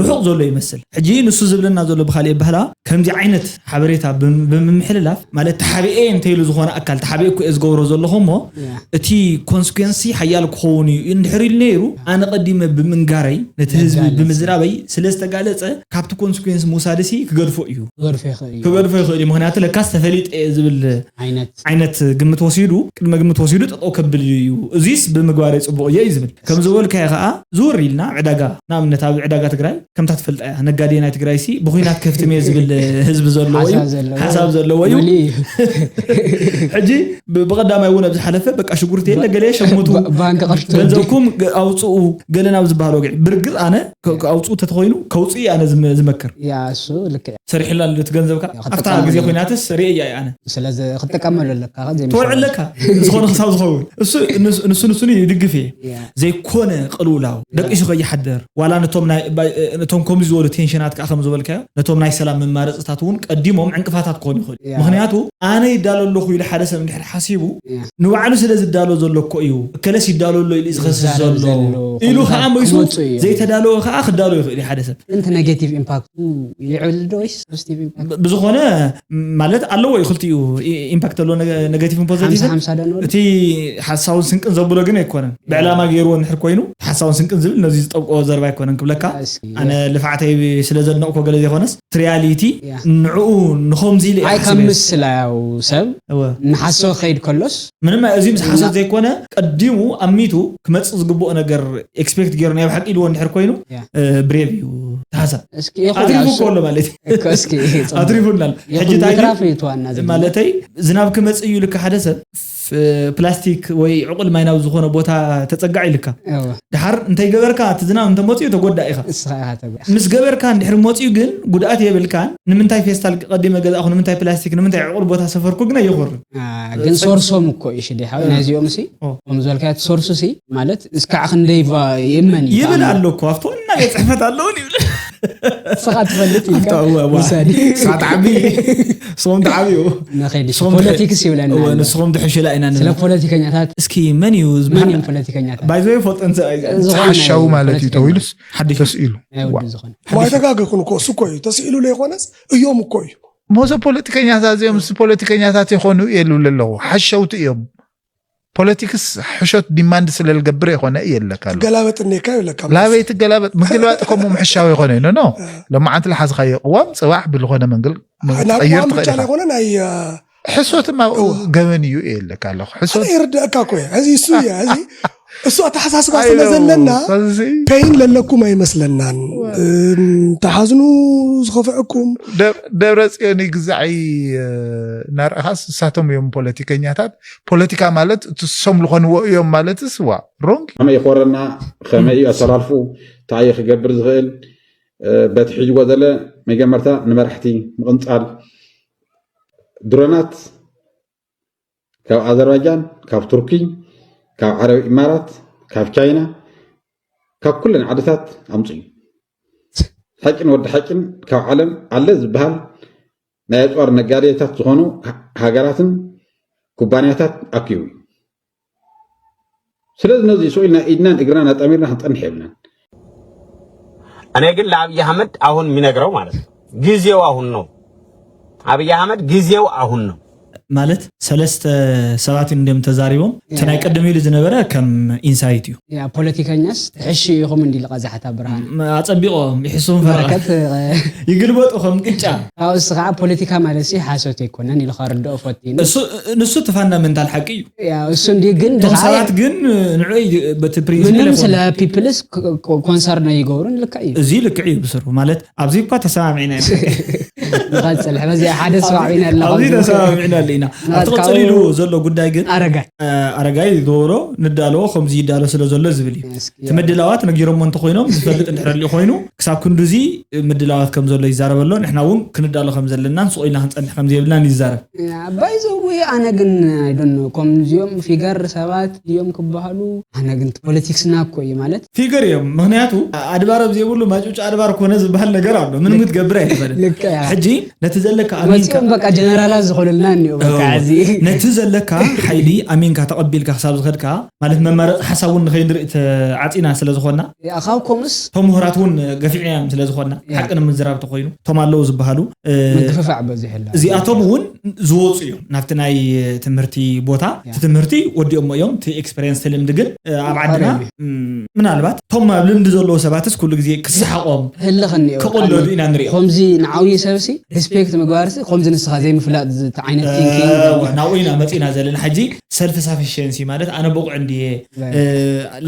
ርሑቕ ዘሎ ይመስል። ሕጂ ንሱ ዝብለና ዘሎ ብካሊእ ባህላ ከምዚ ዓይነት ሓበሬታ ብምምሕልላፍ ማለት ተሓቢኤ እንተይሉ ዝኾነ ኣካል ተሓቢኤ እኮ እየ ዝገብሮ ዘለኹ እሞ እቲ ኮንስኩንሲ ሓያል ክኸውን እዩ እንድሕር ኢሉ ነይሩ ኣነ ቀዲመ ብምንጋረይ ነቲ ህዝቢ ብምዝራበይ ስለ ዝተጋለፀ ካብቲ ኮንስኩንስ ምውሳድሲ ክገድፎ እዩ ክገድፎ ይኽእል እዩ ክገድፎ ይኽእል እዩ። ምክንያቱ ለካስ ተፈሊጠ እየ ዝብል ዓይነት ዓይነት ግምት ወሲዱ ቅድመ ግምት ወሲዱ ጠጠው ከብል እዩ። እዚስ ብምግባረይ ፅቡቕ እየ እዩ ዝብል። ከም ዝበልካዮ ከዓ ዝውር ኢልና ዕዳጋ ንኣብነት ኣብ ዕዳጋ ትግራይ ከምታ ትፈልጣ እያ ነጋዴ ናይ ትግራይ ሲ ብኩናት ከፍትም እየ ዝብል ህዝቢ ዘለዎ እዩ ሓሳብ ዘለዎ እዩ። ሓሳብ ዘለዎ እዩ። ወሊ እዩ ሕጂ ብ- ብቐዳማይ እውን ኣብ ዝሓለፈ በቃ ሽጉርቲ የለ ገለ ሸምቱ ባ- ባንክ ቀርቱ ገንዘብኩም ገ- ኣውፅኡ ገለ ናብ ዝበሃል ወግዒ ብርግፅ ኣነ ከ- ከ- ኣውፅኡ ተተኮይኑ ከውፅእ ኣነ ዝመ- ዝመክር ያ እሱ ልክዕ ሰሪሕላ ልት ገንዘብካ ያው ኣብታ ክትጥቀመሉ ግዜ ኮይናትስ ርእያ እየ ኣነ ስለዚ ክትጥቀመሉ ኣለካ ከዚ ተወልዕለካ ዝኾነ ክሳብ ዝኸውን እሱ ንሱ ንሱ ይድግፍ እየ ያ ዘይኮነ ቅልውላው ደቂሱ ከይሓደር ዋላ ነቶም ናይ ባይ- ነቶም ከምዚ ዝበሉ ቴንሽናት ከዓ ከም ዝበልካዮ ነቶም ናይ ሰላም መማረፅታት እውን ቀዲሞም ዕንቅፋታት ክኾኑ ይኽእል እዩ። ያ። ምክንያቱ ኣነ ይዳሎ ኣለኹ ኢሉ ሓደ ሰብ እንድሕር ሓሲቡ ያ ንባዕሉ ስለ ዝዳሎ ዘሎ እኮ እዩ እከለስ ይዳሎ ኣሎ ኢሉ ዝኸስስ ይዛረብ ዘሎ ዘሎ ኢሉ ኩነታት ከዓ መይሱ ክመፁ እዩ። ዘይተዳለወ ከዓ ክዳሎ ይኽእል እዩ ሓደ ሰብ እንት ኔጌቲቭ ኢምፓክቱ ይዕብል ዶ ወይስ ፖዚቲቭ ኢምፓክት ብ- ብዝኾነ ማለት ኣለዎ እዩ ክልቲኡ ኢ- ኢምፓክት ኣለዎ ነገ- ኔጋቲቭን ሓምሳ ፖዘቲቭን ሓምሳ ዶ ንበል እቲ ሓሳውን ስንቅን ዘብሎ ግን ኣይኮነን ብዕላማ ገይርዎ እንድሕር ኮይኑ ሓሳውን ስንቅን ዝብል ነዚ ዝጠብቆ ዘርባ ኣይኮነን ክብለካ እስኪ ኣነ ልፍዓተይ ስለ ዘድነቕኮ ገለ ዘይኮነስ ትሪያሊቲ ያ። ንዕኡ ንኸምዚ ኢለ እየ ኣይ ካብ ሓሲበ። ምስላያው ሰብ እወ። ንሓሶ ከይድ ከሎስ ምንም እዚ ምስ ሓሶት ዘይኮነ ቀዲሙ ኣሚቱ ክመፅእ ዝግብኦ ነገር ኤክስፔክት ገይሩ ናይ ብሓቂ ኢልዎ እንድሕር ኮይኑ ያ። እ፣ ብሬቭ እዩ ተሓሳብ እስኪ ይኹን ኣትሪፉ እሱ- እኮ ኣሎ ማለት እዩ እኮ እስኪ ጽቡቅ። ኣትሪፉናል ይኹን ሕጂ እንታይ ምትራፍ እዩ እቲ ዋና ዝብል። ማለተይ ዝናብ ክመፅእ እዩ ኢልካ ሓደ ሰብ ፍ- ፕላስቲክ ወይ ዕቁል ማይ ናብ ዝኾነ ቦታ ተፀጋዕ ኢልካ እወ፣ ድሓር እንታይ ገበርካ እቲ ዝናብ እንተመፅኡ ተጎዳእ ኢኻ እስኻ ኢኻ ተጎ ምስ ገበርካ እንድሕር መፅኡ ግን ጉድኣት የብልካን ንምንታይ ፌስታል ቀዲመ ገዛእኹ ንምንታይ ፕላስቲክ ንምንታይ ዕቁል ቦታ ሰፈርኩ ግን ኣየኾርን አ፣ ግን ሶርሶም እኮ እዩ ሽዲ ሓው ናይዚኦም ሲ ኦ። ከም ዝበልካዮ እቲ ሶርሱ ሲ ማለት እስካዕ ክንደይ ቫ- ይእመን እዩ ይብል ተኣምር። ኣሎ እኮ ኣብቲ ዋና ቤት ፅሕፈት ኣለውን ይብል ንስኻ ትፈልጥ ኢልካ ኣብታ እዋ እዋ ውሳኔ ስኻ ተዓቢ ስኹም ተዓብዩ ንኸይድ እሺ፣ ንስኹም ፖለቲክስ ይብለና እወ፣ ኣሎ። ንስኹም ድሕሽላ ኢና ስለ ንብል ፖለቲከኛታት እስኪ መን እዩ መን ዝበሃል እዮም ፖለቲከኛታት ባይዘ ፈልጠን ሰብኣይ ዝኾነ ሓሻዊ ማለት እዩ ፖለቲከኛ። ተባሂሉስ ሓድሽ ተስኢሉ ናይ ወዲ ዝኾነ ማይተጋገኹን እኮ እሱ እኮ እዩ ተስኢሉ ዘይኮነስ እዮም እኮ እዩ ሞዞ ፖለቲከኛታት እዚኦም ምስ ፖለቲከኛታት ይኾኑ የሉ ኣለዉ ሓሸውቲ እዮም። ፖለቲክስ ሕሾት ዲማንድ ስለ ዝገብር የኾነ እየለካ ኣሎ ገላበጥ እኔካ ይብለካ ላበይ ትገላበጥ ምግልባጥ ከምኡ ምሕሻው ይኾነ ኖ ኖ። ለማዓንቲ ለሓዝካዮ ቅዋም ፅባሕ ብዝኾነ መንገል ናይ ትቐይር ቅዋም ብቻ ትኽእል ኢኻ። ዘይኮነ ናይ ሕሶትማ ገበን እዩ እየለካ ኣለኹ ሕሶት ኣነ ይርድአካ እኮ እየ። እዚ እሱ እየ እዚ እሱ ኣተሓሳስባ ኣይ ስለ ነው። ዘለና ከዚ ፔይን ለለኩም ኣይመስለናን። እም፣ ተሓዝኑ ዝኸፍዐኩም ደ- ደብረ ፅዮን ይግዛዕ እናርኣኻስ ንሳቶም እዮም ፖለቲከኛታት። ፖለቲካ ማለት እቲ እሶም ዝኾንዎ እዮም ማለትስ ዋ ሮንግ ከመይ ይኾረና ከመይ እዩ ኣሰላልፉ እንታይ እዩ ክገብር ዝኽእል በቲ ሒዝዎ ዘለ መጀመርታ ንመራሕቲ ምቕንፃል ድሮናት ካብ ኣዘርባይጃን ካብ ቱርኪ ካብ ዓረብ ኢማራት ካብ ቻይና ካብ ኩለን ዓድታት ኣምፅኡ ሓቂን ወዲ ሓቂን ካብ ዓለም ኣለ ዝበሃል ናይ ኣፅዋር ነጋዴታት ዝኾኑ ሃገራትን ኩባንያታት ኣኪቡ እዩ ስለዚ ነዚ ስቕ ኢልና ኢድናን እግርናን ኣጣሚርና ክንፀንሕ የብልናን እኔ ግን ለአብይ አህመድ አሁን የሚነግረው ማለት ነው ጊዜው አሁን ነው። አብይ አህመድ ጊዜው አሁን ነው። ማለት ሰለስተ ሰባት እንዲም ተዛሪቦም እቲ ናይ ቅድም ኢሉ ዝነበረ ከም ኢንሳይት እዩ ያ ፖለቲከኛስ ሕሺ ኢኹም እንዲ ልቐዛሕታ ብርሃን ኣፀቢቆም ይሕሱም ፈረቀ በረከት ይግልበጡ ከም ቅጫ ካብኡ እሱ ከዓ ፖለቲካ ማለት ሲ ሓሶት ኣይኮነን ኢሉ ከርድኦ ፈቲኑ እሱ- ንሱ እቲ ፋንዳመንታል ሓቂ እዩ ያ እሱ እንዲ ግን እቶም ድኻ- ሰባት ግን ንዑ በቲ ምንም ፕሪንሲፕል ስለ ፒፕልስ ኮንሰርን ኣይገብሩን ልካ እዩ እዚ ልክዕ እዩ ብስሩ ማለት ኣብዚ እኳ ተሰማሚዕና ኢና። ንቐጽል ሕዚ ሓደ ሰዋዕቢና ኣለና ኣብዚ ከምዚ ተሰማሚዕና ኣለና። ኣብቲ ናትካ ቀፅሊሉ እውን ዘሎ ጉዳይ ግን ኣረጋይ እ፣ ኣረጋይ ዝገበሮ ንዳለዎ ከምዚ ይዳሎ ስለ ዘሎ ዝብል እዩ። እስኪ እቲ ምድላዋት ነጊሮሞ እንተኮይኖም ዝፈልጥ እንድሕር ሊኡ ኮይኑ ክሳብ ክንዱዚ ምድላዋት ከም ዘሎ ይዛረበ ኣሎ። ንሕና እውን ክንዳሎ ከም ዘለናን ስቕ ኢልና ክንፀንሕ ከም ዘይብልናን ይዛረብ። ባይዘዊ ኣነ ግን ኣይደኖ ከምዚኦም ፊገር ሰባት እዮም ክበሃሉ ኣነ ግን ፖለቲክስና እኮ እዩ ማለት ፊገር እዮም። ምክንያቱ ኣድባር ኣብ ዘይብሉ ማጭውጭ ኣድባር ኮነ ዝበሃል ነገር ኣሎ። ምንም ክትገብር ኣይትኽእልን። ልክዕ እያ። ሕጂ ነቲ ዘለካ ኣሚንካ መፂኦም በቃ ጀነራላት ዝኾኑልና እኒኦ በቃ እዎ። እዚ ነቲ ዘለካ ሓይሊ ኣሚንካ ተቐቢልካ ክሳብ ዝኸድካ ማለት መማረፂ ሓሳብ እውን ንኸይንርኢ ተዓፂና ስለ ዝኾንና ያ፣ ካብ ከምኡስ እቶም ምሁራት እውን ገፊዕናዮም ስለ ዝኾንና ያ። ሓቂ ንምዝራብ ተኮይኑ እቶም ኣለዉ ዝበሃሉ እ፣ ምግፍፋዕ በዚሑ ኣሎ እዚኣቶም እውን ዝወፁ እዮም ናብቲ ናይ ትምህርቲ ቦታ ያ። እቲ ትምህርቲ ወዲኦሞ እዮም እቲ ኤክስፐሪንስ እቲ ልምዲ ግን እ፣ ኣብ ዓድና ቀሪቡ። ም፣ ምናልባት እቶም ኣብ ልምዲ ዘለዎ ሰባትስ ኩሉ ግዜ ክስሓቆም ህልኽ እኒኦ ክቕለዱ ኢና ንሪኦ ከምዚ ንዓብዪ ሰብሲ ሪስፔክት ምግባርሲ ከምዚ ንስኻ ዘይምፍላጥ ዝቲ ዓይነት ቲንኪንግ ናብኡ ኢና መፂና ዘለና ሕጂ ሰልፍ ሳፊሽንሲ ማለት ኣነ ብቑዕ እንድየ እ፣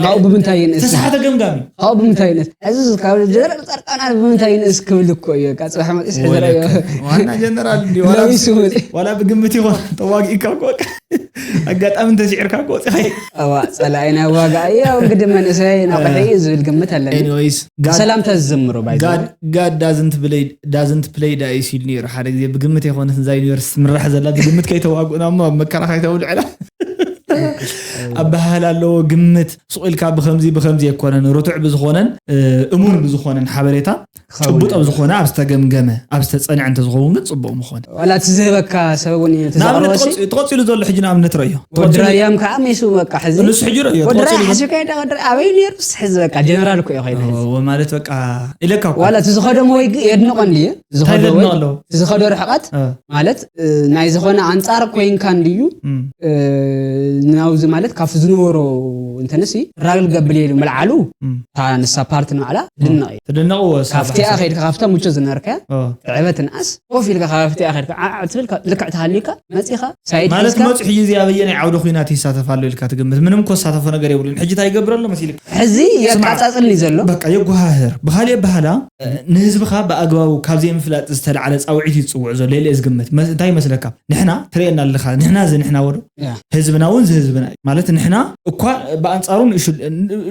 ካብኡ ብምንታይ ይንእስ ተሳሓተ ገምጋሚ ካብኡ ብምንታይ ይንእስ እዚ ካብ ጀነራል ፃድቃና ብምንታይ ይንእስ ክብል እኮ እዩ በቃ ፅባሕ መፂስ ሕዘረዮ ዋና ጀነራል እንዲ ዋላ ለቢሱ መፂ ዋላ ብግምት ይኾን ተዋጊእካ እኮ ኣጋጣሚ እንተስዒርካ እኮ ወፂኻ እዋ ፀላኢና ዋጋ እዩ ያው እንግዲህ መንእሰይ ናቑሒ እዩ ዝብል ግምት ኣለኒ ኤኒዌይስ ሰላምታ ዝዘምሩ ባይ God doesn't play doesn't play dice ኢሉ ነይሩ ሓደ ግዜ ብግምት የኮነት እዛ ዩኒቨርሲቲ ትምራሕ ዘላ ብግምት ከይተዋግኡና እሞ ኣብ መከራ ከይተውልዕላ ኣበሃህላ ኣለዎ ግምት ሱቕ ኢልካ ብከምዚ ብከምዚ የኮነን ርቱዕ ብዝኾነን እ፣ እሙን ብዝኾነን ሓበሬታ ጭቡጥ ኣብ ዝኾነ ኣብ ዝተገምገመ ኣብ ዝተፀንዐ እንተዝኸውን ግን ፅቡቕ ምኾነ ዋላ እቲ ዝህበካ ሰብ እውን እዩ እቲ ንኣብነት ዘቕረበሲ ተቐፂ- ተቐፂሉ ዘሎ ሕጂ ንኣብነት ረዮ ወዲ ራያም ከዓ ሜሱ በቃ ሕዚ ንሱ ሕጂ ረዮ ወዲ ተቐፂሉ ራያ ዘሎ- ሓሲብካ ይዳ ወዲ ራያ ኣበይ ነይሩ ስ ሕዚ በቃ ጀነራል እኮ እዩ ኮይነ ሕዚ ዋላ እቲ ዝኸዶ ሞ ይግ- የድንቖ እንድየ እንታይ ዝኸዶ ዘድንቕ ወይ ኣለዎ እቲ ዝኸዶ ርሕቐት እ፣ ማለት እ፣ ናይ ዝኾነ ኣንፃር ኮይንካ እንድዩ እም፣ እ፣ ናብዚ ማለት ካብቲ ዝነበሮ እንተነሲ ራግል ገብል ኢሉ ምልዓሉ እም። እታ ንሳ ፓርቲ ንባዕላ ትድነቕ እዩ ትድነቕዎ እሳ ካብቲኣ ብሓሳብ። ከይድካ ካብታ ምቾት ዝነበርከያ ኦ። ዕበት ንኣስ ኮፍ ኢልካ ካብቲኣ ከይድካ ዓዕ ትብል ካ- ልክዕ ተሃልዩካ መፂኻ ሳይድ ማለት ሒዝካ መፁ ሕጂ እዚ ኣበየናይ ዓውደ ኩናት ይሳተፍ ኣሎ ኢልካ ትግምት ምንም እኮ ዝሳተፎ ነገር የብሉን ሕጂ እንታይ ይገብር ኣሎ መሲልካ ሕዚ የቃፃፅልኒ ዘሎ በቃ የጓሃህር ብካሊእ ባህላ ንህዝብኻ ብኣግባቡ ካብ ዘይምፍላጥ ዝተላዓለ ፃውዒት እዩ ዝፅውዕ ዘሎ ኢለ ዝግምት መ- እንታይ ይመስለካ ንሕና ትርእየና ኣለኻ ንሕና እዚ ንሕና ወዶ ያ። ህዝብና እውን ዝህዝብና እዩ ማለት ንሕና እኳ ብኣንፃሩ ንእሹ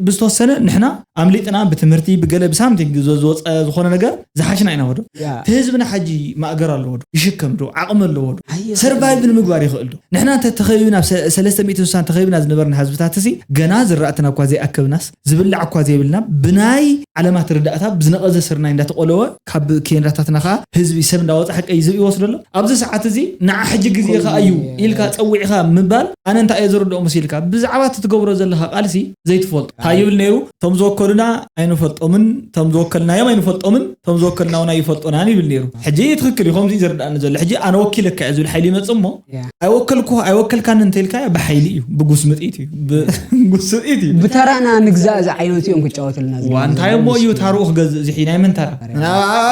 ብዝተወሰነ ንሕና ኣምሊጥና ብትምህርቲ ብገለ ብሳምቲንግ ዝወፀ ዝኾነ ነገር ዝሓሽና ኢና ወዶ ያ። እቲ ህዝብና ሓጂ ማእገር ኣለዎ ዶ ይሽከም ዶ ዓቕሚ ኣለዎ ዶ ኣየ- ሰርቫይቭ ንምግባር ይኽእል ዶ ንሕና እንተ ተኸቢብና ብ ሰለስተ ሚእቲ ስሳን ተኸቢብና ዝነበርና ህዝብታት እዚ ገና ዝራእትና እኳ ዘይኣከብናስ ዝብላዕ እኳ ዘይብልና ብናይ ዓለማት ርዳእታ ብዝነቐዘ ስርናይ እንዳተቆለወ ካብ ኬንዳታትና ከዓ ህዝቢ ሰብ እንዳወፀ ሓቀይ ዝብ ይወስዶ ኣሎ ኣብዚ ሰዓት እዚ ንዓ ሕጂ ግዜ ከዓ እዩ ኢልካ ፀዊዕካ ምባል ኣነ እንታይ እየ ዝርድኦ መሲልካ ብዛዕባ እቲ ትገብሮ ዘለካ ቃልሲ ዘይትፈልጦ እንታይ ይብል ነይሩ እቶም ዝወከሉና ኣይንፈልጦምን እቶም ዝወከልናዮም ኣይንፈልጦምን እቶም ዝወከልናውን ኣይፈልጦናን ይብል ነይሩ ሕጂ ትክክል እዩ ከምዚ እዩ ዝርዳእኒ ዘሎ ሕጂ ኣነ ወኪለካ እየ ዝብል ሓይሊ ይመፅእ እሞ ያ። ኣይወከልኩ ኣይወከልካን እንተኢልካ ብሓይሊ እዩ ብጉስምጢት እዩ ብጉስጢት እዩ ብተራና ንግዛእ እዚ ዓይነት እዮም ክጫወትልና ዋ እንታይ እሞ እዩ ታርኡ ክገዝእ እዚ ናይ መን ተራ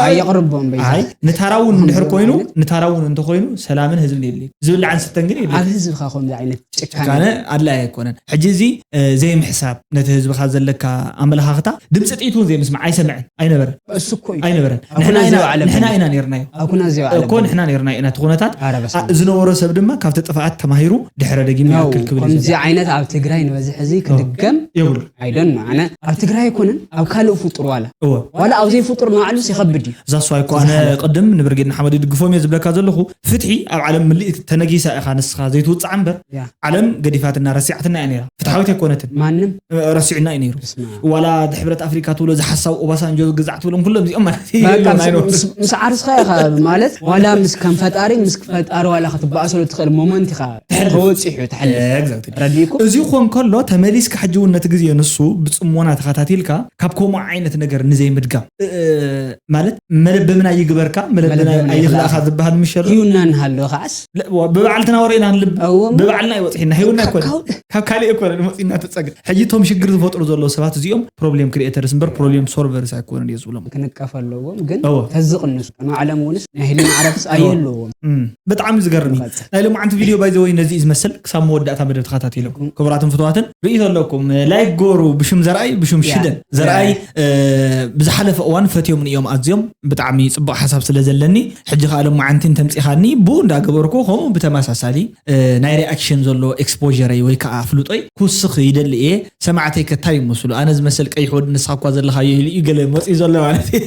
ኣየቕርቦም በይዛ ኣይ ንታራ እውን እንድሕር ኮይኑ ንታራ እውን እንተኮይኑ ሰላምን ህዝብን የድልዩ ዝብላዕን ስተን ግን የድልዩ ኣብ ህዝብካ ከምዚ ዓይነት ጭካነ ጭካነ ኣድላይ ኣይኮነን ሕጂ እዚ እ፣ ዘይምሕሳብ ነቲ ህዝብካ ዘለካ ኣመለኻኽታ ድምፂ ጥይት እውን ዘይምስማዕ ኣይሰምዐን ኣይነበረን እሱ እኮ እዩ ኣይነበረን ኣብ ኩናት ንሕና ኢና- ዘይወዓለ ንሕና እኮ። ኢና ነርናዮ ኣብ ኩናት ዘይወዓለ እኮ ንሕና ነርና ኢና እቲ ኩነታት ኣረ በስመ ኣ- ዝነበሮ ሰብ ድማ ካብቲ ጥፍኣት ተማሂሩ ድሕረ ደጊም ነው ይኣክል ክብል እዩ ከምዚ ዘሎ። ዓይነት ኣብ ትግራይ ንበዝሕ እዚ ክድገም የብሉ ኣይደን ኣነ ኣብ ትግራይ ኣይኮነን ኣብ ካልእ ፍጡር ዋላ እወ ዋላ ኣብ ዘይፍጡር ንባዕሉ ይኸብድ እዩ እዛ እሷ ኣይኮነ ቅድም ንብርጌድ ንሓመድ ድግፎም እየ ዝብለካ ዘለኹ ፍትሒ ኣብ ዓለም ምልእ ተነጊሳ ኢኻ ንስኻ ዘይትውፃዕ እምበር ያ። ዓለም ገዲፋትና ረሲዓትና እያ ነይራ ፍትሓዊት ኣይኮነትን ማንም ረሲዑና እዩ ነይሩ ስማ ዋላ እቲ ሕብረት ኣፍሪካ ትብሎ ዝሓሳብ ኦባሳንጆ ግዛዕ ትብሎም ኩሎም እዚኦም ማለት እዩ በቃ የለውን ምስ- ኣይኖርም ምስ- ምስ ዓርስኻ ኢኻ ማለት ዋላ ምስ ከም ፈጣሪ ምስ ፈጣሪ ዋላ ክትበኣሰሉ ትኽእል ሞመንት ኢኻ ተወፂሑ ትሓልፍ Exactly። ረዲእኩም እዚ ኾን ከሎ ተመሊስካ ሕጂ እውን ነቲ ግዜ ንሱ ብፅሞና ተኸታቲልካ ካብ ከምኡ ዓይነት ነገር ንዘይምድጋም እ- እ- ማለት መለበምና ይግበርካ መለበና መለበምና ኣይኽላእኻ ይኽላእኻ። ዝበሃል ምሸሎ ሂውና ንሃሎ ከዓስ ብባዕልትና ወሬና ንልብ እዎም ብባዕልና ይወፅሒና ሂውና ኣይኮነ ካብ- ካብ ካልእ ኣይኮነ መፂና ትፀግዕ። ሕጂ እቶም ሽግር ዝፈጥሩ ዘለዉ ሰባት እዚኦም problem creators እምበር problem solvers ኣይኮኑን እየ ዝብሎም። ክንቀፍ ኣለዎም ግን እወ። ተዝቕንሱ ንባዕሎም እውንስ ናይ ህሊና ዕረፍትስ ኣይህልዎም። ብጣዕሚ ዝገርም እዩ። ናይ ሎማዓንቲ ቪድዮ ባይዘወይ ነዚ እዩ ዝመስል። ክሳብ መወዳእታ መደብ ተኸታተልኩም ክቡራትን ፍትዋትን ርእይቶ ኣለኩም። ላይክ ጎሩ ብሽም ዘርኣይ ብሽም ሽደን ዘርኣይ ብዝሓለፈ እዋን ፈትዮም እዮም ኣዝዮም። ብጣዕሚ ፅቡቅ ሓሳብ ስለ ዘለኒ ሕጂ ከዓ ሎማዓንቲ እንተምፂኻኒ ብኡ እንዳገበርኩ ከምኡ ብተመሳሳሊ ናይ reaction ዘሎ exposure ይ ወይ ከዓ ኣፍልጦይ ክውስኽ ይደሊ እየ። ሰማዕተይ ከታይ ይመስሉ ኣነ ዝመስል ቀይሕ ወዲ ንስኻ እኳ ዘለኻዮ ኢሉ እዩ ገለ መፅኡ ዘሎ ማለት እዩ።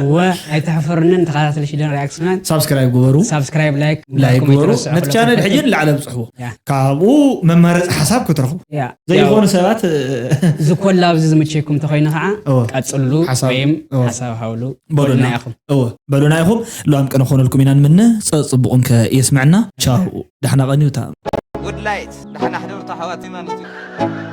እወ ኣይተሕፈርንን ተኸታተሊ ሽደን reaction ን ሳብስክራይብ ግበሩ። ሳብስክራይብ ላይክ ላይክ ግበሩ። ነቲ ቻነል ሕጂ ንላዕሊ ኣብፅሕዎ። ካብኡ መማረፂ ሓሳብ ክትረኽቡ ዘይኮኑ ሰባት እዚ ኮላ ኣብዚ ዝምቸይኩም እንተኮይኑ ከዓ ቀፅሉ ወይም ሓሳብ ሃብሉ በሉና ኢኹም። እወ በሉና ኢኹም። ሉኣም ቅነ ክኾነልኩም ኢና ንምነ። ፀፅቡቕ እንከ የስምዐና። ቻው። ዳሕና ቀንዩ። እታ Woodlight ደሕና ሕደሩ ኣሕዋት ኣንስትዮ።